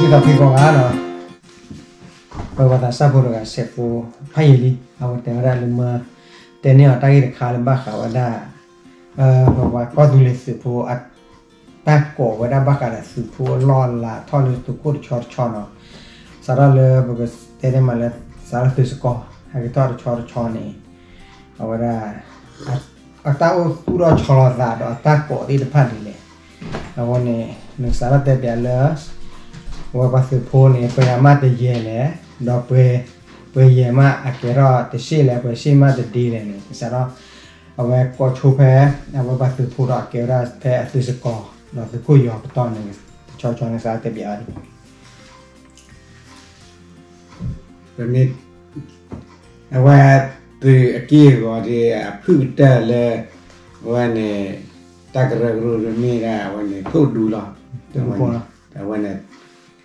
ဒီးဖံကီၢ်ဂၤလီၤ, ပဝဲသးစၢ်ဖိတဂၤစဲးဖိဖးယံာ်လံ အဝဲတဲဝဲဒၣ်လၢမၢ တဲန့ၢ်အီၤတၢ်ဂ့ၢ်တခါလၢဘၣ်ဃးဝဲဒၣ် ပဝဲကီၢ်သူလ့ၤသုးဖိအ တၢ်ကိးဝဲဒၣ်ဘၣ်ဃးဒီးသုးဖိအလီၢ်အလၤထီၣ်လၢသုးခိၣ်တဆီတဆီနီၤ, စးထီၣ်လၢပကတဲန့ၢ်မးလၢ စးထီၣ်သုးစကီၤ ဟဲက့ၤထီၣ်တဆီတဆီန့ၣ် အဝဲဒၣ် အတၢ်အိၣ်သူၣ်ထီၣ်ဆီလီၤသးဒီးအတၢ်ကိးသ့ၣ်တဖၣ်ဒ်လဲၣ်. အဃိန့ၣ် နကစးထီၣ်တဲပၠးလၢ အဝဲပှၤသုးဖိန့ၣ် ပှဲၤဂၤမးတယဲၢ်လဲၣ်, ဒီးပှဲၤ ပှဲၤယဲၢ်မးအကဲထီၣ်တဆံးလဲၣ်, ပှဲၤဆံးမးတဒ့လဲၣ်န့ၣ် ကစးထီၣ် အဝဲကိးဆိဖဲ အဝဲပှၤသုးဖိဒီးအကဲဝဲဒၣ်ဖဲအသုးစကီၤ ဒီးသုးခိၣ်ယီၤပတီၢ်န့ၣ် တဆီဆီန့ၣ် ကစးထီၣ်တဲပၠးအီၤဒ် ပမ့ၢ် အဝဲသုးအက့ၢ်အဂီၤဒီး အဖုၣ်ကတၢၢ်လၢ အဝဲန့ၣ် တၢ်ကရၢကရိမ့ၢ်ဒၣ်အဝဲန့ၣ် သိၣ်ဒူလီၤ. အဝဲန့ၣ်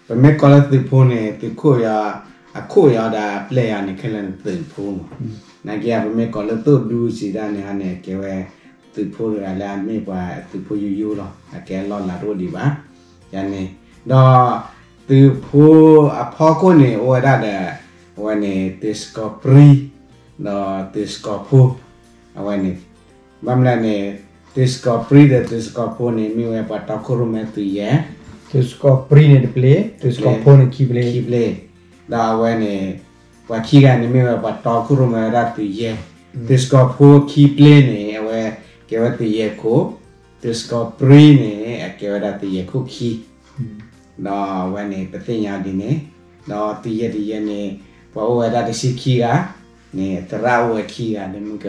ပမ့ၢ်ကိးလၢသုးဖိန့ၣ် သုးခိၣ်ယီၤ အခိၣ်ယီၤဒီးအပျဲၢ်ယီၤန့ၣ် ခဲလၢာ်န့ၣ်သုးဖိမး. နာ်က့ ပမ့ၢ်ကိးလၢသိၣ်ဒူစံးဒၣ်န့ၣ်န့ၣ် ကဲဝဲ သုးဖိတဂၤလၢအမ့ၢ်ပှၤသုးဖိယိယိလီၤ, အကဲအလီၢ်လၤတအိၣ်ဒံးဘၣ်. ယၤန့ၣ် ဒီးသုးဖိအဖီခိၣ်န့ၣ် အိၣ်ဝဲဒၣ်ဒီး အဝဲန့ၣ် သုးစကီၤပြံ ဒီးသုးစကီၤဖိ အဝဲန့ၣ် ဘၣ်မနုၤလဲၣ်န့ၣ် သုးစကီၤပြံဒီးသုးစကီၤဖိန့ၣ် မ့ၢ်ဝဲပှၤတီခိၣ်ရိၣ်မဲသုးယဲၢ်, သုးစကီၤပြံန့ၣ်တပျ့ၤ, သုးစကီၤဖိန့ၣ်ခံပျ့ၤ, ခံပျ့ၤ, ဒီးအဝဲန့ၣ် ပှၤခံဂၤန့ၣ်မ့ၢ်ဝဲပှၤတီခိၣ်ရိၣ်မဲဝဲဒၣ်သုးယဲၢ်, သုးစကီၤဖိခံပျ့ၤန့ၣ် အဝဲကဲဝဲသုးယဲၢ်ခိၣ်, သုးစကီၤပြံန့ၣ် အကဲဝဲဒၣ်သုးယဲၢ်ခိၣ်ခံ ဒီးအဝဲန့ၣ် ပသ့ၣ်ညါဒ်န့ၣ်, ဒီးသုးယဲၢ်တယဲၢ်န့ၣ် ပှၤအိၣ်ဝဲဒၣ်တဆံခံဂၤန့ၣ် သရၣ်အိၣ်ဝဲခံဂၤလၢမုၢ်က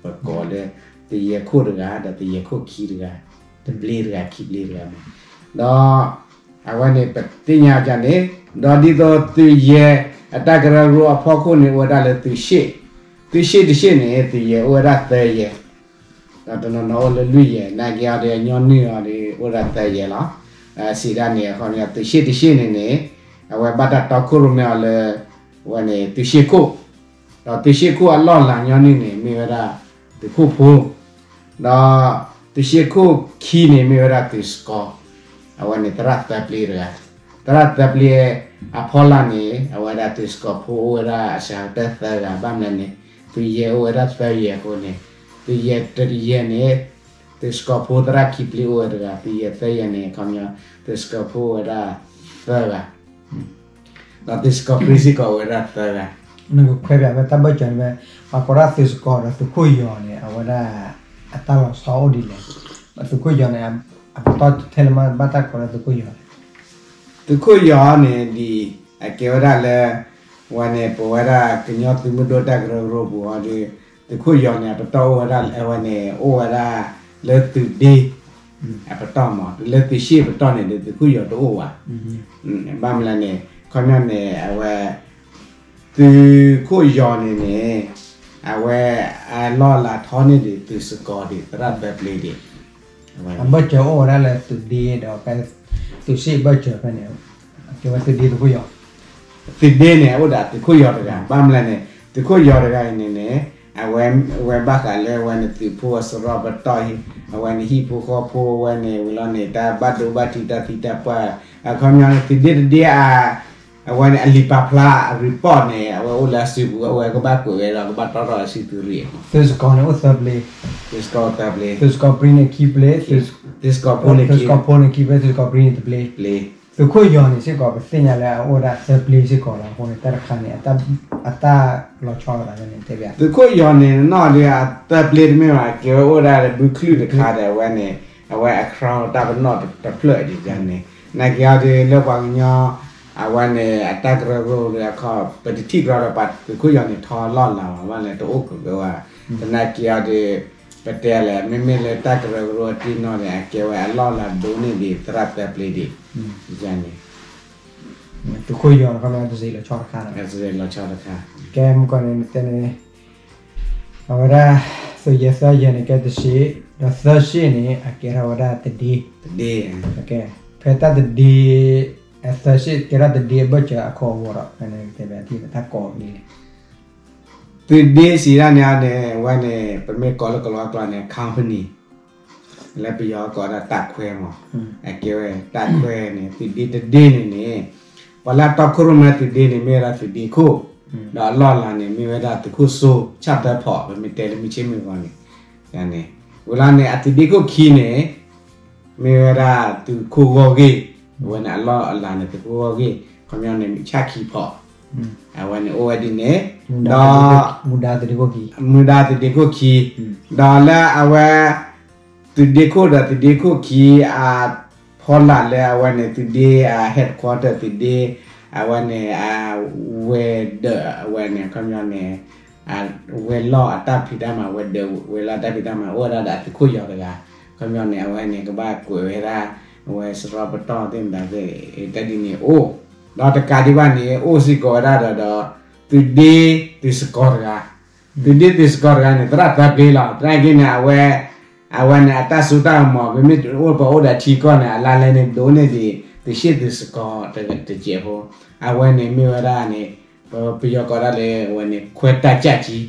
ပကိးလၢ သုးယဲၢ်ခိၣ်တဂၤ ဒီးသုးယဲၢ်ခိၣ်ခံတဂၤ, တပျ့ၤတဂၤခံပျ့ၤတဂၤမး, ဒီး အဝဲန့ၣ် ပသ့ၣ်ညါဒ်န့ၣ်, ဒီးဒ်သိးသုးယဲၢ်အတၢ်ကရၢကရိအဖီခိၣ်န့ၣ် အိၣ်ဝဲဒၣ်လၢသုးရှ့ၣ်, သုးရှ့ၣ်တရှ့ၣ်န့ၣ် သုးယဲၢ်အိၣ်ဝဲဒၣ်သၢယဲၢ် ဒီးတနီၤနီၤအိၣ်လၢလွံၢ်ယဲၢ်, နာ်က့အီၤဒီးညီနုၢ်အီၤဒီး အိၣ်ဒၣ်သၢယဲၢ်လီၤ. စံးဒၣ်န့ၣ် အခီပညီ သုးရှ့ၣ်တရှ့ၣ်န့ၣ်န့ၣ် အဝဲဘၣ်တၢ်တီခိၣ်ရိၣ်မဲအီၤလၢ အဝဲန့ၣ် သုးရှ့ၣ်ခိၣ်, ဒီးသုးရှ့ၣ်ခိၣ်အလီၢ်လၤညီနုၢ်န့ၣ် မ့ၢ်ဝဲဒၣ် သုးခိၣ်ဖိ, ဒီးသုးရှ့ၣ်ခိၣ်ခံန့ၣ် မ့ၢ်ဝဲဒၣ်သုးစကီၤ, အဝဲန့ၣ်သရၣ်သၢပျ့ၤတဂၤ, သရၣ်သၢပျ့ၤအဖီလာ်န့ၣ် အဝဲဒၣ်သုးစကီၤဖိအိၣ်ဝဲဒၣ်အစှၤကတၢၢ်သၢဂၤ, ဘၣ်မနုၤလဲၣ်န့ၣ် သုးယဲၢ်အိၣ်ဝဲဒၣ်သၢယဲၢ်အဃိန့ၣ် သုးယဲၢ်တယဲၢ်န့ၣ် သုးစကီၤဖိသရၣ်ခံပျ့ၤအိၣ်ဝဲတဂၤ, သုးယဲၢ်သၢယဲၢ်န့ၣ် အခီပညီ သုးစကီၤဖိအိၣ်ဝဲဒၣ်သၢဂၤ, ဒီးသုးစကီၤပြံစ့ၢ်ကီးအိၣ်ဝဲဒၣ်သၢဂၤ. နကခွဲးပၠးဖဲတၢ်ဘၢၣ်စၢၤန့ၣ်ဖဲ ပှၤကိးဒၣ်သုးစကီၤဒီးသုးခိၣ်ယီၤန့ၣ် အဝဲဒၣ် အတၢ်လီၤဆီအိၣ်ဒ်လဲၣ်. သုးခိၣ်ယီၤန့ၣ် အပတီၢ်ထဲလဲၣ်မးဘၣ်တၢ်ကိးလၢသုးခိၣ်ယီၤန့ၣ်, သုးခိၣ်ယီၤန့ၣ်ဒ် အကဲဝဲဒၣ်လၢ ဝဲန့ၣ် ပဝဲဒၣ်ကညီသုးမုၢ်ဒိၣ်တၢ်ကရၢကရိပူၤအီၤဒီး သုးခိၣ်ယီၤန့ၣ် အပတီၢ်အိၣ်ဝဲဒၣ် အဝဲန့ၣ် အိၣ်ဝဲဒၣ်လၢသုးဒ့ အပတီၢ်မး, လၢသုးရှ့ၣ်ပတီၢ်န့ၣ်ဒီး သုးခိၣ်ယီၤတအိၣ်ဘၣ်. ဘၣ်မနုၤလဲၣ်န့ၣ် ခီပညီန့ၣ် အဝဲ သုးခိၣ်ယီၤန့ၣ်န့ၣ် အဝဲအလီၢ်လၤထီန့ၢ်ဒံးသုးစကီၤဒံး သရၣ်သၢပျ့ၤဒံး, အဘၢၣ်စၢၤအိၣ်ဝဲဒၣ်လၢသုးဒ့ဒီး သုးရှ့ၣ်ဘၢၣ်စၢၤဖဲန့ၣ် အကဲဝဲသုးဒ့သုးခိၣ်ယီၤ သုးဒ့န့ၣ် အအိၣ်ဒီးသုးခိၣ်ယီၤတဂၤ, ဘၣ်မနုၤလဲၣ်န့ၣ် သုးခိၣ်ယီၤတဂၤအံၤန့ၣ်န့ၣ် အဝဲ ဝဲဘၣ်ဃးလၢအဝဲန့ၣ် သုးဖိအစရီပတီၢ် အဝဲန့ၣ် ဟံၣ်ဖိဃီဖိ အဝဲန့ၣ် ဝံၤလီၤန့ၣ် တၢ်ဘၣ်ဒိဘၣ်ထံး တၢ်သံတၢ်ပှၢ် အခီပညီန့ၣ် သုးဒ့တဒ့အ အဝဲန့ၣ် အလံာ်ပာ်ဖျါအ report န့ၣ် အဝဲအိၣ်လၢအစုပူၤ အဝဲကဘၣ်ကွဲးဝဲဒီး ကဘၣ်တီထီၣ်အစုသုးရ့ၣ်, သုးစကီၤန့ၣ်အိၣ်သၢပျ့ၤ, သုးစကီၤသၢပျ့ၤ, သုးစကီၤပြံန့ၣ်ခံပျ့ၤ, သုးစကီၤဖိန့ၣ်ခံပျ့ၤ, သုးစကီၤဖိန့ၣ်ခံပျ့ၤ, သုးစကီၤပြံန့ၣ်တပျ့ၤ, သုးခိၣ်ယီၤန့ၣ်စ့ၢ်ကီး ပသ့ၣ်ညါလၢအအိၣ်ဝဲဒၣ်သၢပျ့ၤစ့ၢ်ကီးလီၤ. အဃိန့ၣ် တၢ်တခါန့ၣ် အတၢ်လီၤဆီလိာ်သးန့ၣ် တဲဘၣ် သုးခိၣ်ယီၤန့ၣ် နီၢ်ဒီးအသၢပျ့ၤတမ့ၢ်ဘၣ် ကဲဝဲအိၣ်ဝဲဒၣ်ဒီးဘုချုၣ်တခါဒီး အဝဲန့ၣ် အဝဲအ crown တၢ်ပနီၣ်တဖျၢၣ်ဒ်န့ၣ်, နာ်က့အီၤဒီးလၢပှၤကညီ အဝဲန့ၣ် အတၢ်ကရၢကရိဒီးအခီ ပတထံၣ်ကြၢးဒီးပှၤသုးခိၣ်ယီၤန့ၣ် ထီလီၢ်လၤဘၣ် ဘၣ်လဲၣ် တအိၣ်ကဘၢဘၣ်, သနာ်က့အီၤဒီး ပတဲလဲၣ် မ့မ့ၢ်လၢတၢ်ကရၢကရိအတံၢ်နီၢ်န့ၣ် အကဲဝဲအလီၢ်လၤဒိၣ်န့ၢ်ဒံးသရၣ်သၢပျ့ၤဒံး, န့ၣ် သုးခိၣ်ယီၤန့ၣ် ခီပညီတစ့လီၤဆီတခါန့ၣ်, လီၤဆီတခါ, ကဲမုၢ်ကီၢ်န့ၣ် နတဲန့ၣ် အဝဲဒၣ် သုးယဲၢ်သၢယဲၢ်န့ၣ် ကဲတစ့, ဒီးသၢစ့န့ၣ် အကဲထီၣ်ဝဲဒၣ်တဒ့, တဒ့, ဖဲတၢ်တဒ့, အသၢစ့ကဲထီၣ်တဒ့အဘၢၣ်စၢၤအခီအဂီၢ်ဒီး ဖဲန့ၣ်တဲဘၣ်တၢ်ကိးဒ်လဲၣ် သုးဒ့စံးဒၣ်န့ၣ်န့ၣ် အဝဲန့ၣ် ပမ့ၢ်ကိးလၢကလီကလီန့ၣ် company လၢပယီၤကိးဒၣ်တပ်ခွဲမး, အကဲဝဲတပ်ခွဲန့ၣ် သုးဒ့တဒ့န့ၣ်န့ၣ် ပှၤလၢအတီခိၣ်ရိၣ်မဲသုးဒ့န့ၣ် မ့ၢ်ဝဲဒၣ်သုးဒ့ခိၣ်, ဒီးအလီၢ်အလၤန့ၣ် မ့ၢ်ဝဲဒၣ်သုးခိၣ်စိ ဆၣ်သၢဖီး ပမ့ၢ်တဲလၢမုၢ်ဆ့ၣ်မုၢ်ဂီၤန့ၣ်, န့ၣ်, ဝံၤလီၤန့ၣ် အသုးဒ့ခိၣ်ခံန့ၣ် မ့ၢ်ဝဲဒၣ်သုးခိၣ်ဂီၢ်ဂ့ၢ်, အဝဲန့ၣ်အလီၢ်အလၤန့ၣ် သုးခိၣ်ဂီၢ်ဂ့ၢ် ခီပညီန့ၣ် ဆၣ်ခံဖီး, အဝဲန့ၣ်အိၣ်ဝဲဒ်န့ၣ်, ဒီး မူဒါသုးဒ့ခိၣ်ခံ, ဒီးလၢအဝဲ သုးဒ့ခိၣ်ဒီးသုးဒ့ခိၣ်ခံ အဖီလာ်လၢအဝဲန့ၣ် သုးဒ့ အ headquarter သုးဒ့ အဝဲန့ၣ် အဝဲၤဒၢးအဝဲန့ၣ် ခီပညီန့ၣ် အဝဲၤလီၢ်အတၢ်ဖံးတၢ်မၤ ဝဲၤဒၢးဝဲၤလီၢ်အတၢ်ဖံးတၢ်မၤ အိၣ်ဝဲဒၣ်ဒီးအသုးခိၣ်ယီၤတဂၤ, ခီပညီန့ၣ် အဝဲန့ၣ် ကဘၣ်ကွဲးဝဲဒၣ် အဝဲစရီပတီၢ်သ့ၣ်မတၤသ့ၣ် တၢ်ဒ်န့ၣ်အိၣ်, ဒီးတကးဒံးဘၣ်န့ၣ် အိၣ်စ့ၢ်ကီးဝဲဒၣ်ဒီး ဒီး သုးဒ့သုးစကီးတဂၤ, သုးဒ့သုးစကီးတဂၤန့ၣ် သရၣ်သၢဘျ့လီၤ. သနာ်က့န့ၣ် အဝဲ အဝဲန့ၣ် အတၢ်စိတၢ်ကမီၤ ပမ့ၢ်အိၣ်ပှၤအိၣ်ဒီးထံကီၢ်န့ၣ် အလါလဲန့ၣ် ဒိးန့ၢ်ဒံး သုးရှ့ၣ်သုးစကီးတစဲးဖိ, အဝဲန့ၣ်မ့ၢ်ဝဲဒၣ်န့ၣ် ပယီၤကိးဒၣ်လၢအဝဲန့ၣ် ခွဲတပ်ကြပ်ကြီး,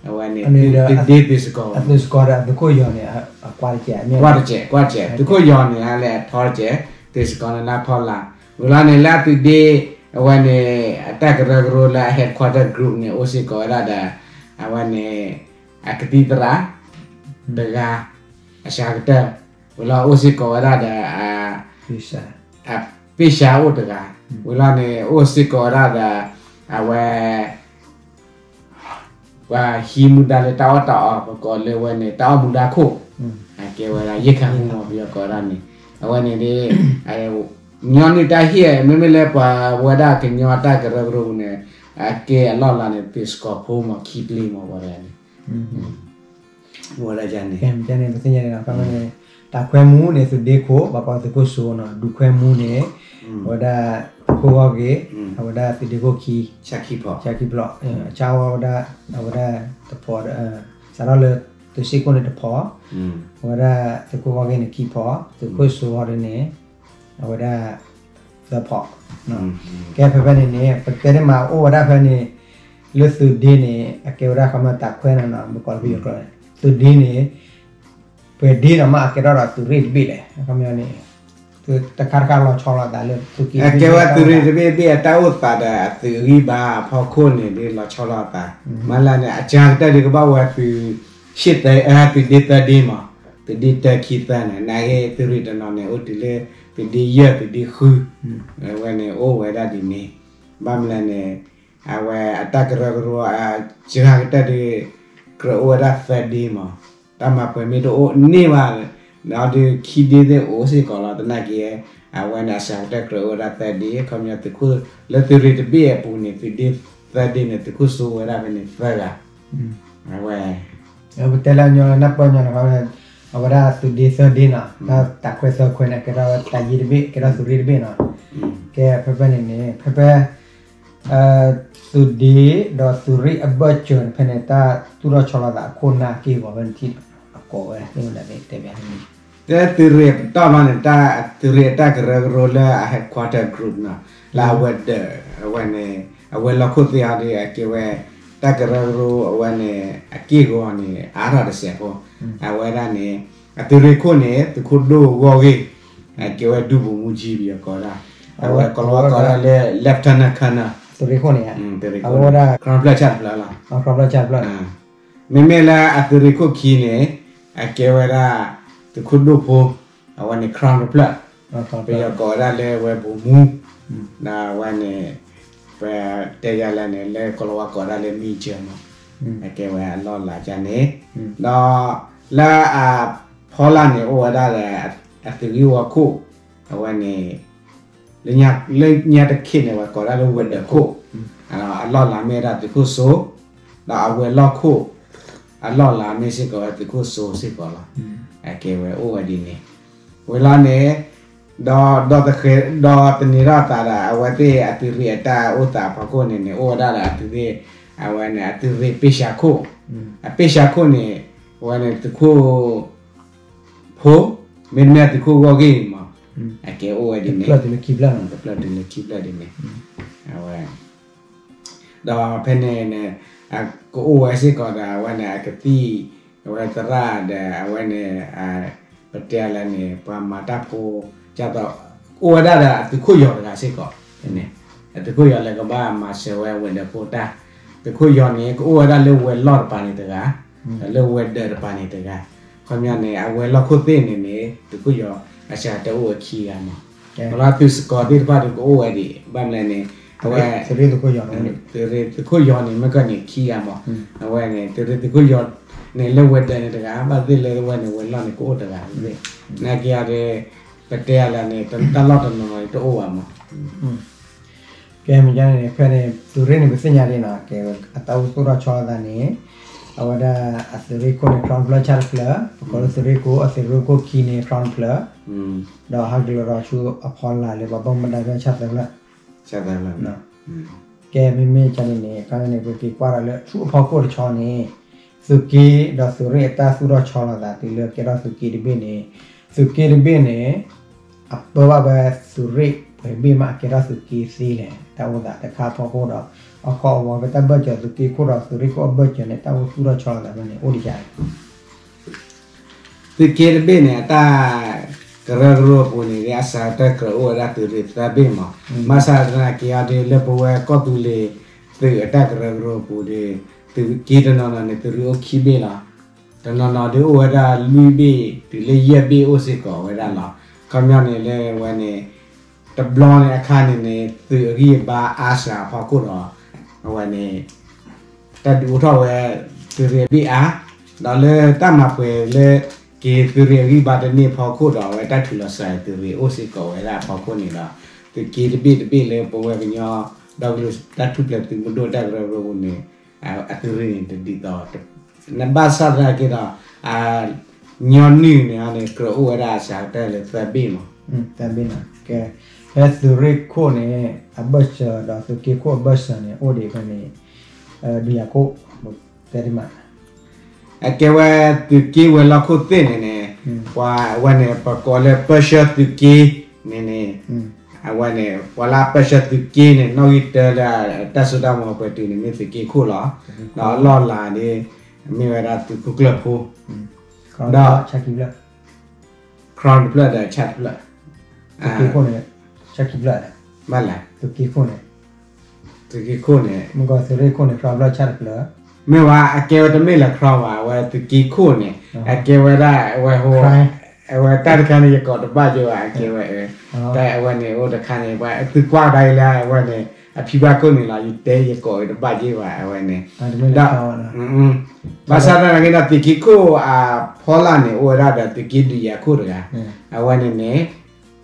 အဝဲန့ၣ် သုးဒ့သုးစကီး, ကွၢ်တစဲး, ကွၢ်တစဲး, ကွၢ်တစဲး, သုးခိၣ်ယီၤန့ၣ် အလဲၤထီတစဲး, သုးစကီးန့ၣ် လၢဖီလာ်, ဝံၤလီၤန့ၣ် လၢအသုးဒ့ အဝဲန့ၣ် အတၢ်ကရၢကရိလၢအ headquarter group န့ၣ် အိၣ်စ့ၢ်ကီးဝဲဒၣ်ဒီး အဝဲန့ၣ် အကသံၣ်သရၣ်တဂၤ, အစှၤကတၢၢ်, ဝံၤလီၤအိၣ်စ့ၢ်ကီးဝဲဒၣ်ဒီး အ ပ့ၢ်စှၤအိၣ်တဂၤ, ဝံၤလီၤန့ၣ် အိၣ်စ့ၢ်ကီးဝဲဒၣ်ဒီး အဝဲ ပှၤဟံးမူဒါလၢတၢ်အီၣ်တၢ်အီ ပကိးလၢဝဲန့ၣ် တၢ်အီၣ်မူဒါခိၣ်, အကဲဝဲဒၣ်ယဲၢ်ခါမူမီၤ ပယီၤကိးဒၣ်န့ၣ်, အဝဲန့ၣ်ဒ် ညီနုၢ်တၢ်ဟ့ၣ် မ့မ့ၢ်လၢပှၤဝဲဒၣ်ကညီတၢ်ကရၢကရိပူၤန့ၣ် အကဲအလီၢ်လၤန့ၣ် သုးစကီးဖိမီၤ ခံဘျ့မီၤ ပှၤတဂၤန့ၣ် ဝဲဒၣ်န့ၣ် န့ၣ် ပသ့ၣ်ညါန့ၣ်လီၤ. န့ၣ် တၢ်ခွဲမူန့ၣ် သုးဒ့ခိၣ် ပှၤကိးသုးခိၣ်စိနီၤ, ဒုးခွဲမူန့ၣ် အဝဲဒၣ်သုးခိၣ်ဂီၢ်ဂ့ၢ်, အဝဲဒၣ်သုးဒ့ခိၣ်ခံ, ဆၣ်ခံဖီး, အဝဲဒၣ် အဝဲဒၣ်တဖီ, စးထီၣ်လၢသုးစ့ၣ်ခိၣ်န့ၣ်တဖီ, အဝဲဒၣ်သုးခိၣ်ဂီၢ်ဂ့ၢ်န့ၣ်ခံဖီ, သုးခိၣ်စိဟီဒ်န့ၣ် အဝဲဒၣ်သၢဖီ, ကဲဖဲဖဲန့ၣ်န့ၣ် ပတဲန့ၣ်မးအိၣ်ဝဲဒၣ်ဖဲန့ၣ် လၢသုးဒ့န့ၣ် အကဲဝဲဒၣ်ခီမီတၢ်ခွဲန့ၣ်နီၤ, မ့ၢ်ကိးလၢပယီၤကျိာ်န့ၣ် သုးဒ့န့ၣ် ပှဲၤဒ့ဒီးမ့ၢ်အကဲထီၣ်ဒီးသုးရ့ၣ်တဘ့ၣ်လဲၣ်, ခီပညီန့ၣ် တခါတခါလီၤဆီလိာ်သးလၢသုးက့ အကဲဝဲသုးရ့ၣ်တဘ့ၣ်ဘ့ၣ်အတၢ်အိၣ်သးဒီးအသုးဂံၢ်ဘါအဖီခိၣ်န့ၣ် ဒ်လီၤဆီလိာ်သး, မ့ၢ်လၢန့ၣ် အစှၤကတၢၢ်ဒ်ကဘၣ်ဝဲသုး ရှ့ၣ်သၢ, သုးဒ့သၢဒ့မး, သုးဒ့တၢခံသၢန့ၣ် နာ်က့သုးရ့ၣ်တနီၤန့ၣ် အိၣ်တုၤလၢ သုးဒ့ယဲၢ် သုးဒ့ဃု, အဝဲန့ၣ်အိၣ်ဝဲဒၣ်ဒ်န့ၣ်, ဘၣ်မနုၤလဲၣ်န့ၣ် အဝဲအတၢ်ကရၢကရိ အစှၤကတၢၢ်ဒ် ကြၢးအိၣ်ဝဲဒၣ်သၢဒ့မး, တၢ်မၤပှဲၤမ့ၢ်တအိၣ်န့ၢ်ဘၣ်, ဒီးဒုးခံဒ့သ့ၣ်အိၣ်စ့ၢ်ကီးလီၤ, သနာ်က့ အဝဲန့ၣ်အစှၤကတၢၢ်ကြၢးအိၣ်ဝဲဒၣ်သၢဒ့, ခီပညီသုးခိၣ် လၢသုးရ့ၣ်တဘ့ၣ်အပူၤန့ၣ် သုးဒ့သၢဒ့န့ၣ် သုးခိၣ်စိဝဲဒၣ်ဖဲန့ၣ်သၢဂၤ, အဝဲ ပတဲလၢအညီလၢနၢ်ပၢၢ်ညီန့ၣ် အဝဲဒၣ်သုးဒ့သၢဒ့နီၤ, တၢ်ခွဲသၢခွဲန့ၣ် ကဲထီၣ်တၢ်ယ့ၢ်တဘ့ၣ် ကဲထီၣ်သုးရ့ၣ်တဘ့ၣ်နီၤ, ကဲဖဲဖဲန့ၣ်န့ၣ် ဖဲဖဲ သုးဒ့ဒီးသုးရ့ၣ်အဘၢၣ်စၢၤန့ၣ် ဖဲန့ၣ် တၢ်သူၣ်ထီၣ်ဆီလီၤသးအခိၣ်နၢ်က့ၢ်ဂီၤဖဲန့ၣ်ထံၣ်အကိးဝဲသ့ၣ်မနုၤသ့ၣ်တဲဘၣ်န့ၣ်, တဲသုးရ့ၣ်ပတီၢ်မးန့ၣ် တၢ်သုးရ့ၣ်အတၢ်ကရၢကရိလၢအ headquarter group နီၤ, လၢအဝဲၤဒၢး အဝဲန့ၣ် အဝဲၤလီၢ်ခိၣ်သ့ၣ်အီၤဒီး အကဲဝဲ တၢ်ကရၢကရိအဝဲန့ၣ် အက့ၢ်ဂီၤန့ၣ် အါထီၣ်တစဲးဖိ, အဝဲဒၣ်န့ၣ် အသုးရ့ၣ်ခိၣ်န့ၣ် သုးခိၣ်ဒိၣ်ဂီၢ်ဂ့ၢ် အကဲဝဲဒူပူၤမူကၠံ ပယီၤကိးဒၣ်, အဝဲကိးလီၤဝဲကိးဒၣ်လၢ lieutenant colonel, သုးရ့ၣ်ခိၣ်န့ၣ် ခရံာ်ဖျၢၣ်ဆၣ်တဖျၢၣ်လီၤ, မ့မ့ၢ်လၢအသုးရ့ၣ်ခိၣ်ခံန့ၣ် အကဲဝဲဒၣ် သုးခိၣ်ဒိၣ်ဖိ, အဝဲန့ၣ် ခရံာ်တဖျၢၣ်, ပယီၤကိးဝဲဒၣ်လၢဝဲပူၤမူ, ဒီးအဝဲန့ၣ် ပတဲယၤလဲၣ်န့ၣ် လၢကိးလီၤဝဲကိးဒၣ်လၢ major မး, အကဲဝဲအလီၢ်လၤကန့ၣ်, ဒီးလၢအဖီလာ်န့ၣ် အိၣ်ဝဲဒၣ်ဒီး အသုးဂ့ၢ်ဝီခိၣ်, အဝဲန့ၣ် လၢညါတခ့ၣ်န့ၣ် ဝဲကိးဒၣ်လၢဝဲၤဒၢးခိၣ်, အလီၢ်လၤမ့ၢ်ဝဲဒၣ်သုးခိၣ်စိ, ဒီးအဝဲၤလီၢ်ခိၣ် အလီၢ်လၤမ့ၢ်စ့ၢ်ကီးဝဲသုးခိၣ်စိစ့ၢ်ကီးလီၤ, အကဲဝဲအိၣ်ဝဲဒ်န့ၣ်, ဝံၤလီၤန့ၣ် ဒီး ဒီးတဃဲၤ ဒီးသန့ၤထီၣ်အသးဒီး အဝဲသ့ၣ်အသုးရ့ၣ်အတၢ်အိၣ်သးအဖီခိၣ်န့ၣ်န့ၣ် အိၣ်ဝဲဒၣ်ဒီးအသုးရ့ၣ်, အဝဲန့ၣ် အသုးရ့ၣ်ပ့ၢ်ၡၤခိၣ်, အပ့ၢ်ၡၤခိၣ်န့ၣ် အဝဲန့ၣ်သုးခိၣ် ဖိ, မ့တမ့ၢ်သုးခိၣ်ဂီၢ်ဂ့ၢ်မး, အကဲအိၣ်ဝဲဒ်န့ၣ်, တဖျၢၣ်တုၤလၢခံဖျၢၣ်န့ၣ်, အဝဲ ဒီးဖဲန့ၣ်န့ၣ် ကအိၣ်ဝဲစ့ၢ်ကီးဒီး အဝဲန့ၣ် အကသံၣ် အဝဲသရၣ်ဒီး အဝဲန့ၣ် ပတဲလဲၣ်န့ၣ် ပှၤမၤတၢ်ဖိ ဒ်သိး အိၣ်ဝဲဒၣ်ဒီးအသုးခိၣ်ယီၤတဂၤစ့ၢ်ကီးန့ၣ်, သုးခိၣ်ယီၤလၢကဘၣ်မၤစၢၤဝဲဝဲၤဒၢးဖိတၢ်, သုးခိၣ်ယီၤန့ၣ် ကအိၣ်ဝဲဒၣ်လၢဝဲၤလီၢ်တပၤန့ၣ်တဂၤ, ဒီးလၢဝဲၤဒၢးတပၤန့ၣ်တဂၤ, ခီပညီန့ၣ် အဝဲၤလီၢ်ခိၣ်သ့ၣ်န့ၣ်န့ၣ် သုးခိၣ်ယီၤအစှၤတအိၣ်ဝဲခံဂၤမး, ဒီးလၢသုးစကီၤသ့ၣ်တဖၣ်ဒီးကအိၣ်ဝဲဒံး ဘၣ်မနုၤလဲၣ်န့ၣ် အဝဲ သုးရ့ၣ်သုးခိၣ်ယီၤန့ၣ်မ့ၢ်ကန့ၣ်ခံဂၤမး, အဝဲန့ၣ် သုးရ့ၣ်သုးခိၣ်ယီၤန့ၣ်လၢဝဲၤဒၢးန့ၣ်တဂၤ ဘၣ်သ့ၣ်လၢဝဲန့ၣ် ဝဲၤလီၢ်န့ၣ်ကအိၣ်တဂၤသ့ၣ်, နာ်က့အီၤဒီး ပတဲအလၢန့ၣ် တၢ်လီၢ်တနီၤနီၤတအိၣ်ဘၣ်မး ကဲမ့ၢ်န့ၣ် ဖဲန့ၣ် သုးရ့ၣ်န့ၣ် ပသ့ၣ်ညါဒ်နီၤ ကဲအတၢ်အိၣ်သူၣ်ထီၣ်ဆီအသးန့ၣ်, အဝဲဒၣ်အသုးရ့ၣ်ခိၣ်န့ၣ် ခီတဖျၢၣ်ဆၣ်တဖျၢၣ်, ပကိးလၢသုးရ့ၣ်ခိၣ်, အသုးရ့ၣ်ခိၣ်ခံန့ၣ် ခီတဖျၢၣ်, ဒီးဟးက့ၤလီၤဒီးဆူအဖီလာ်လၢပှၤဘၣ်မူဘၣ်ဒါဖဲဆၣ်သၢဖျၢၣ်, ကဲမ့မ့ၢ်ကန့ၣ်န့ၣ် ခီန့ၣ် ပက့ၤကွၢ်ဒီးလၢဆူအဖီခိၣ်တဆီန့ၣ်, သုးက့ဒီးသုးရ့ၣ်အတၢ်သူၣ်ထီၣ်ဆီလီၤသးတုၤလၢကဲထီၣ်သုးက့တဘ့ၣ်န့ၣ်, သုးက့တဘ့ၣ်န့ၣ် အပၢဘၣ်ဝဲသုးရ့ၣ်ပှဲၤဘ့ၣ်မး အကဲထီၣ်သုးက့သ့လဲၣ် တၢ်အိၣ်သးတခါအဖီခိၣ်ဒီး အခီအဝီဖဲတၢ်ဘၢၣ်စၢၤသုးက့ခိၣ်ဒီးသုးရ့ၣ်ခိၣ်အဘၢၣ်စၢၤန့ၣ် တၢ်အိၣ်သူၣ်ထီၣ်ဆီလီၤသးဖဲန့ၣ် အိၣ်ဒံးယၤ သုးက့တဘ့ၣ်န့ၣ် အတၢ်ကရၢကရိအပူၤန့ၣ် အစှၤကတၢၢ်ကြၢးအိၣ်ဝဲဒၣ်သုးရ့ၣ်သၢဘ့ၣ်မး, ဘၣ်ဆၣ်သနာ်က့အီၤဒီး လၢပဝဲကီၢ်သူလ့ၤသုးအတၢ်ကရၢကရိအပူၤဒီး သုးက့တနီၤနီၤန့ၣ် သုးရ့ၣ်အိၣ်ခံဘ့ၣ်လီၤ. တနီၤနီၤဒုးအိၣ်ဝဲဒၣ်လွံၢ်ဘ့ၣ်တုၤလၢယဲၢ်ဘ့ၣ်အိၣ်စ့ၢ်ကီးဝဲဒၣ်လီၤ. ခီပညီန့ၣ်လၢဝဲန့ၣ် တဘျီန့ၣ်အခါန့ၣ်န့ၣ် သုးအဂံၢ်အဘါအါစှၤအဖီခိၣ်ဒီး အဝဲန့ၣ် တၢ်ဒုးအိၣ်ထီၣ်ဝဲ သုးရ့ၣ်အဘ့ၣ်အါ, ဒီးလၢတၢ်မၤပှဲၤလၢ က့ၤသုးရ့ၣ်အဂံၢ်ဘါတန့ၢ်အဖီခိၣ်ဒီး အဝဲတၢ်ထုးလီၤစှၤသုးရ့ၣ်အိၣ်စ့ၢ်ကီးဝဲဒၣ်အဖီခိၣ်န့ၣ်ဒီး သုးက့တဘ့ၣ်တဘ့ၣ်လၢပဝဲကညီ ဒီကလုာ်တၢ်ထူၣ်ဖျဲးသုးမုၢ်ဒိၣ်တၢ်ကရၢကရိပူၤန့ၣ် အသုးရ့ၣ်န့ၣ် တဒ်သိး နဘၣ်ဆၣ်သနာ်က့ဒီး ညီနုၢ်န့ၣ်န့ၣ် ကြၢးအိၣ်ဝဲဒၣ်အစှၤကတၢၢ်လၢသၢဘ့ၣ်မး, သၢဘ့ၣ်န့ၣ် ကဲ ဖဲသုးရ့ၣ်ခိၣ်န့ၣ် အဘၢၣ်စၢၤဒီးသုးက့ခိၣ်အဘၢၣ်စၢၤန့ၣ် အိၣ်ဒံးဖဲန့ၣ် ဒုးယၤခိၣ် တဲဒ်မး အကဲဝဲသုးက့ဝဲၤလီၢ်ခိၣ်သ့ၣ်န့ၣ်န့ၣ် ပှၤအဝဲန့ၣ် ပကိးလၢပၢဆှၢသုးက့န့ၣ်န့ၣ် အဝဲန့ၣ် ပှၤလၢအပၢဆှၢသုးက့န့ၣ် နီၣ်ဂံၢ်တၢလၢတၢ်စိတၢ်ကမီၤပှဲၤတုၤန့ၣ် မ့ၢ်သုးက့ခိၣ်လီၤ. ဒီးအလီၢ်အလၤန့ၣ် မ့ၢ်ဝဲဒၣ်သုးခိၣ်ကျၢၢ်ဖိ ဒီး ခီတဖျၢၣ်ဒီးဆၣ်တဖျၢၣ် သုးက့ခိၣ်န့ၣ် ဆၣ်ခံဖျၢၣ် ဘၣ်လဲၣ် သုးက့ခိၣ်န့ၣ် သုးက့ခိၣ်န့ၣ် မ့ၢ်ကီးသုးရ့ၣ်ခိၣ်န့ၣ် ခီတဖျၢၣ်ဆၣ်တဖျၢၣ် မ့ၢ်ဝဲ အကဲဝဲတမ့ၢ်လၢခီဘၣ် အဝဲသုးက့ခိၣ်န့ၣ် အကဲဝဲဒၣ်အဝဲ အဝဲတၢ်တခါန့ၣ် ယကိးတဘၣ်က့ၤဘၣ် အကဲဝဲ တၢ်အဝဲန့ၣ် အိၣ်တခါန့ၣ် ပှၤသုကွၢ်ဒၣ်အံၤလၢအဝဲန့ၣ် အဖံဘၣ်ခိၣ်န့ၣ်လီၤ ယတဲယကိးတဘၣ်က့ၤဘၣ် အဝဲန့ၣ် ဒီး ဘၣ်ဆၣ်သနာ်က့ဒီး သုးက့ခိၣ်အဖီလာ်န့ၣ် အိၣ်ဝဲဒၣ်ဒီးသုးက့ဒုးယၤခိၣ်တဂၤ အဝဲန့ၣ်န့ၣ်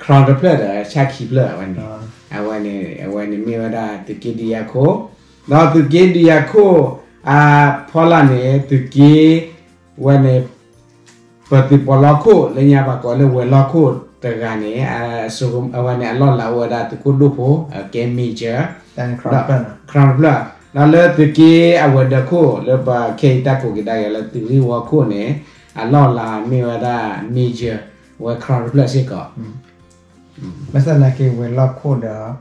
ခီတဖျၢၣ်ဒီးဆၣ်ခံဖျၢၣ် အဝဲန့ၣ် အဝဲန့ၣ် အဝဲန့ၣ်မ့ၢ်ဝဲဒၣ်သုးက့ဒုးယၤခိၣ် ဒီးသုးက့ဒုးယၤခိၣ် အဖီလာ်န့ၣ် သုးက့ ဝဲန့ၣ် ပသုးပီးလီခိၣ် လၢညါပှၤကိးလၢဝဲၤလီၢ်ခိၣ်တဂၤန့ၣ် အဝဲန့ၣ်အလီၢ်လၤအိၣ်ဝဲဒၣ်သုးခိၣ်ဒိၣ်ဖိ ကဲ major ခီတဖျၢၣ် ဒီးလၢသုးက့အဝဲၤဒၢးခိၣ် လၢပခဲအံၤတၢ်ကိးက့ၤဒၣ်က့ၤလၢသုးရ့ၣ်ဝီခိၣ်န့ၣ် အလီၢ်လၤမ့ၢ်ဝဲဒၣ် major ဝဲခီတဖျၢၣ်စ့ၢ်ကီး ဘၣ်ဆၣ်သနာ်က့ ဝဲၤလီၢ်ခိၣ်ဒီး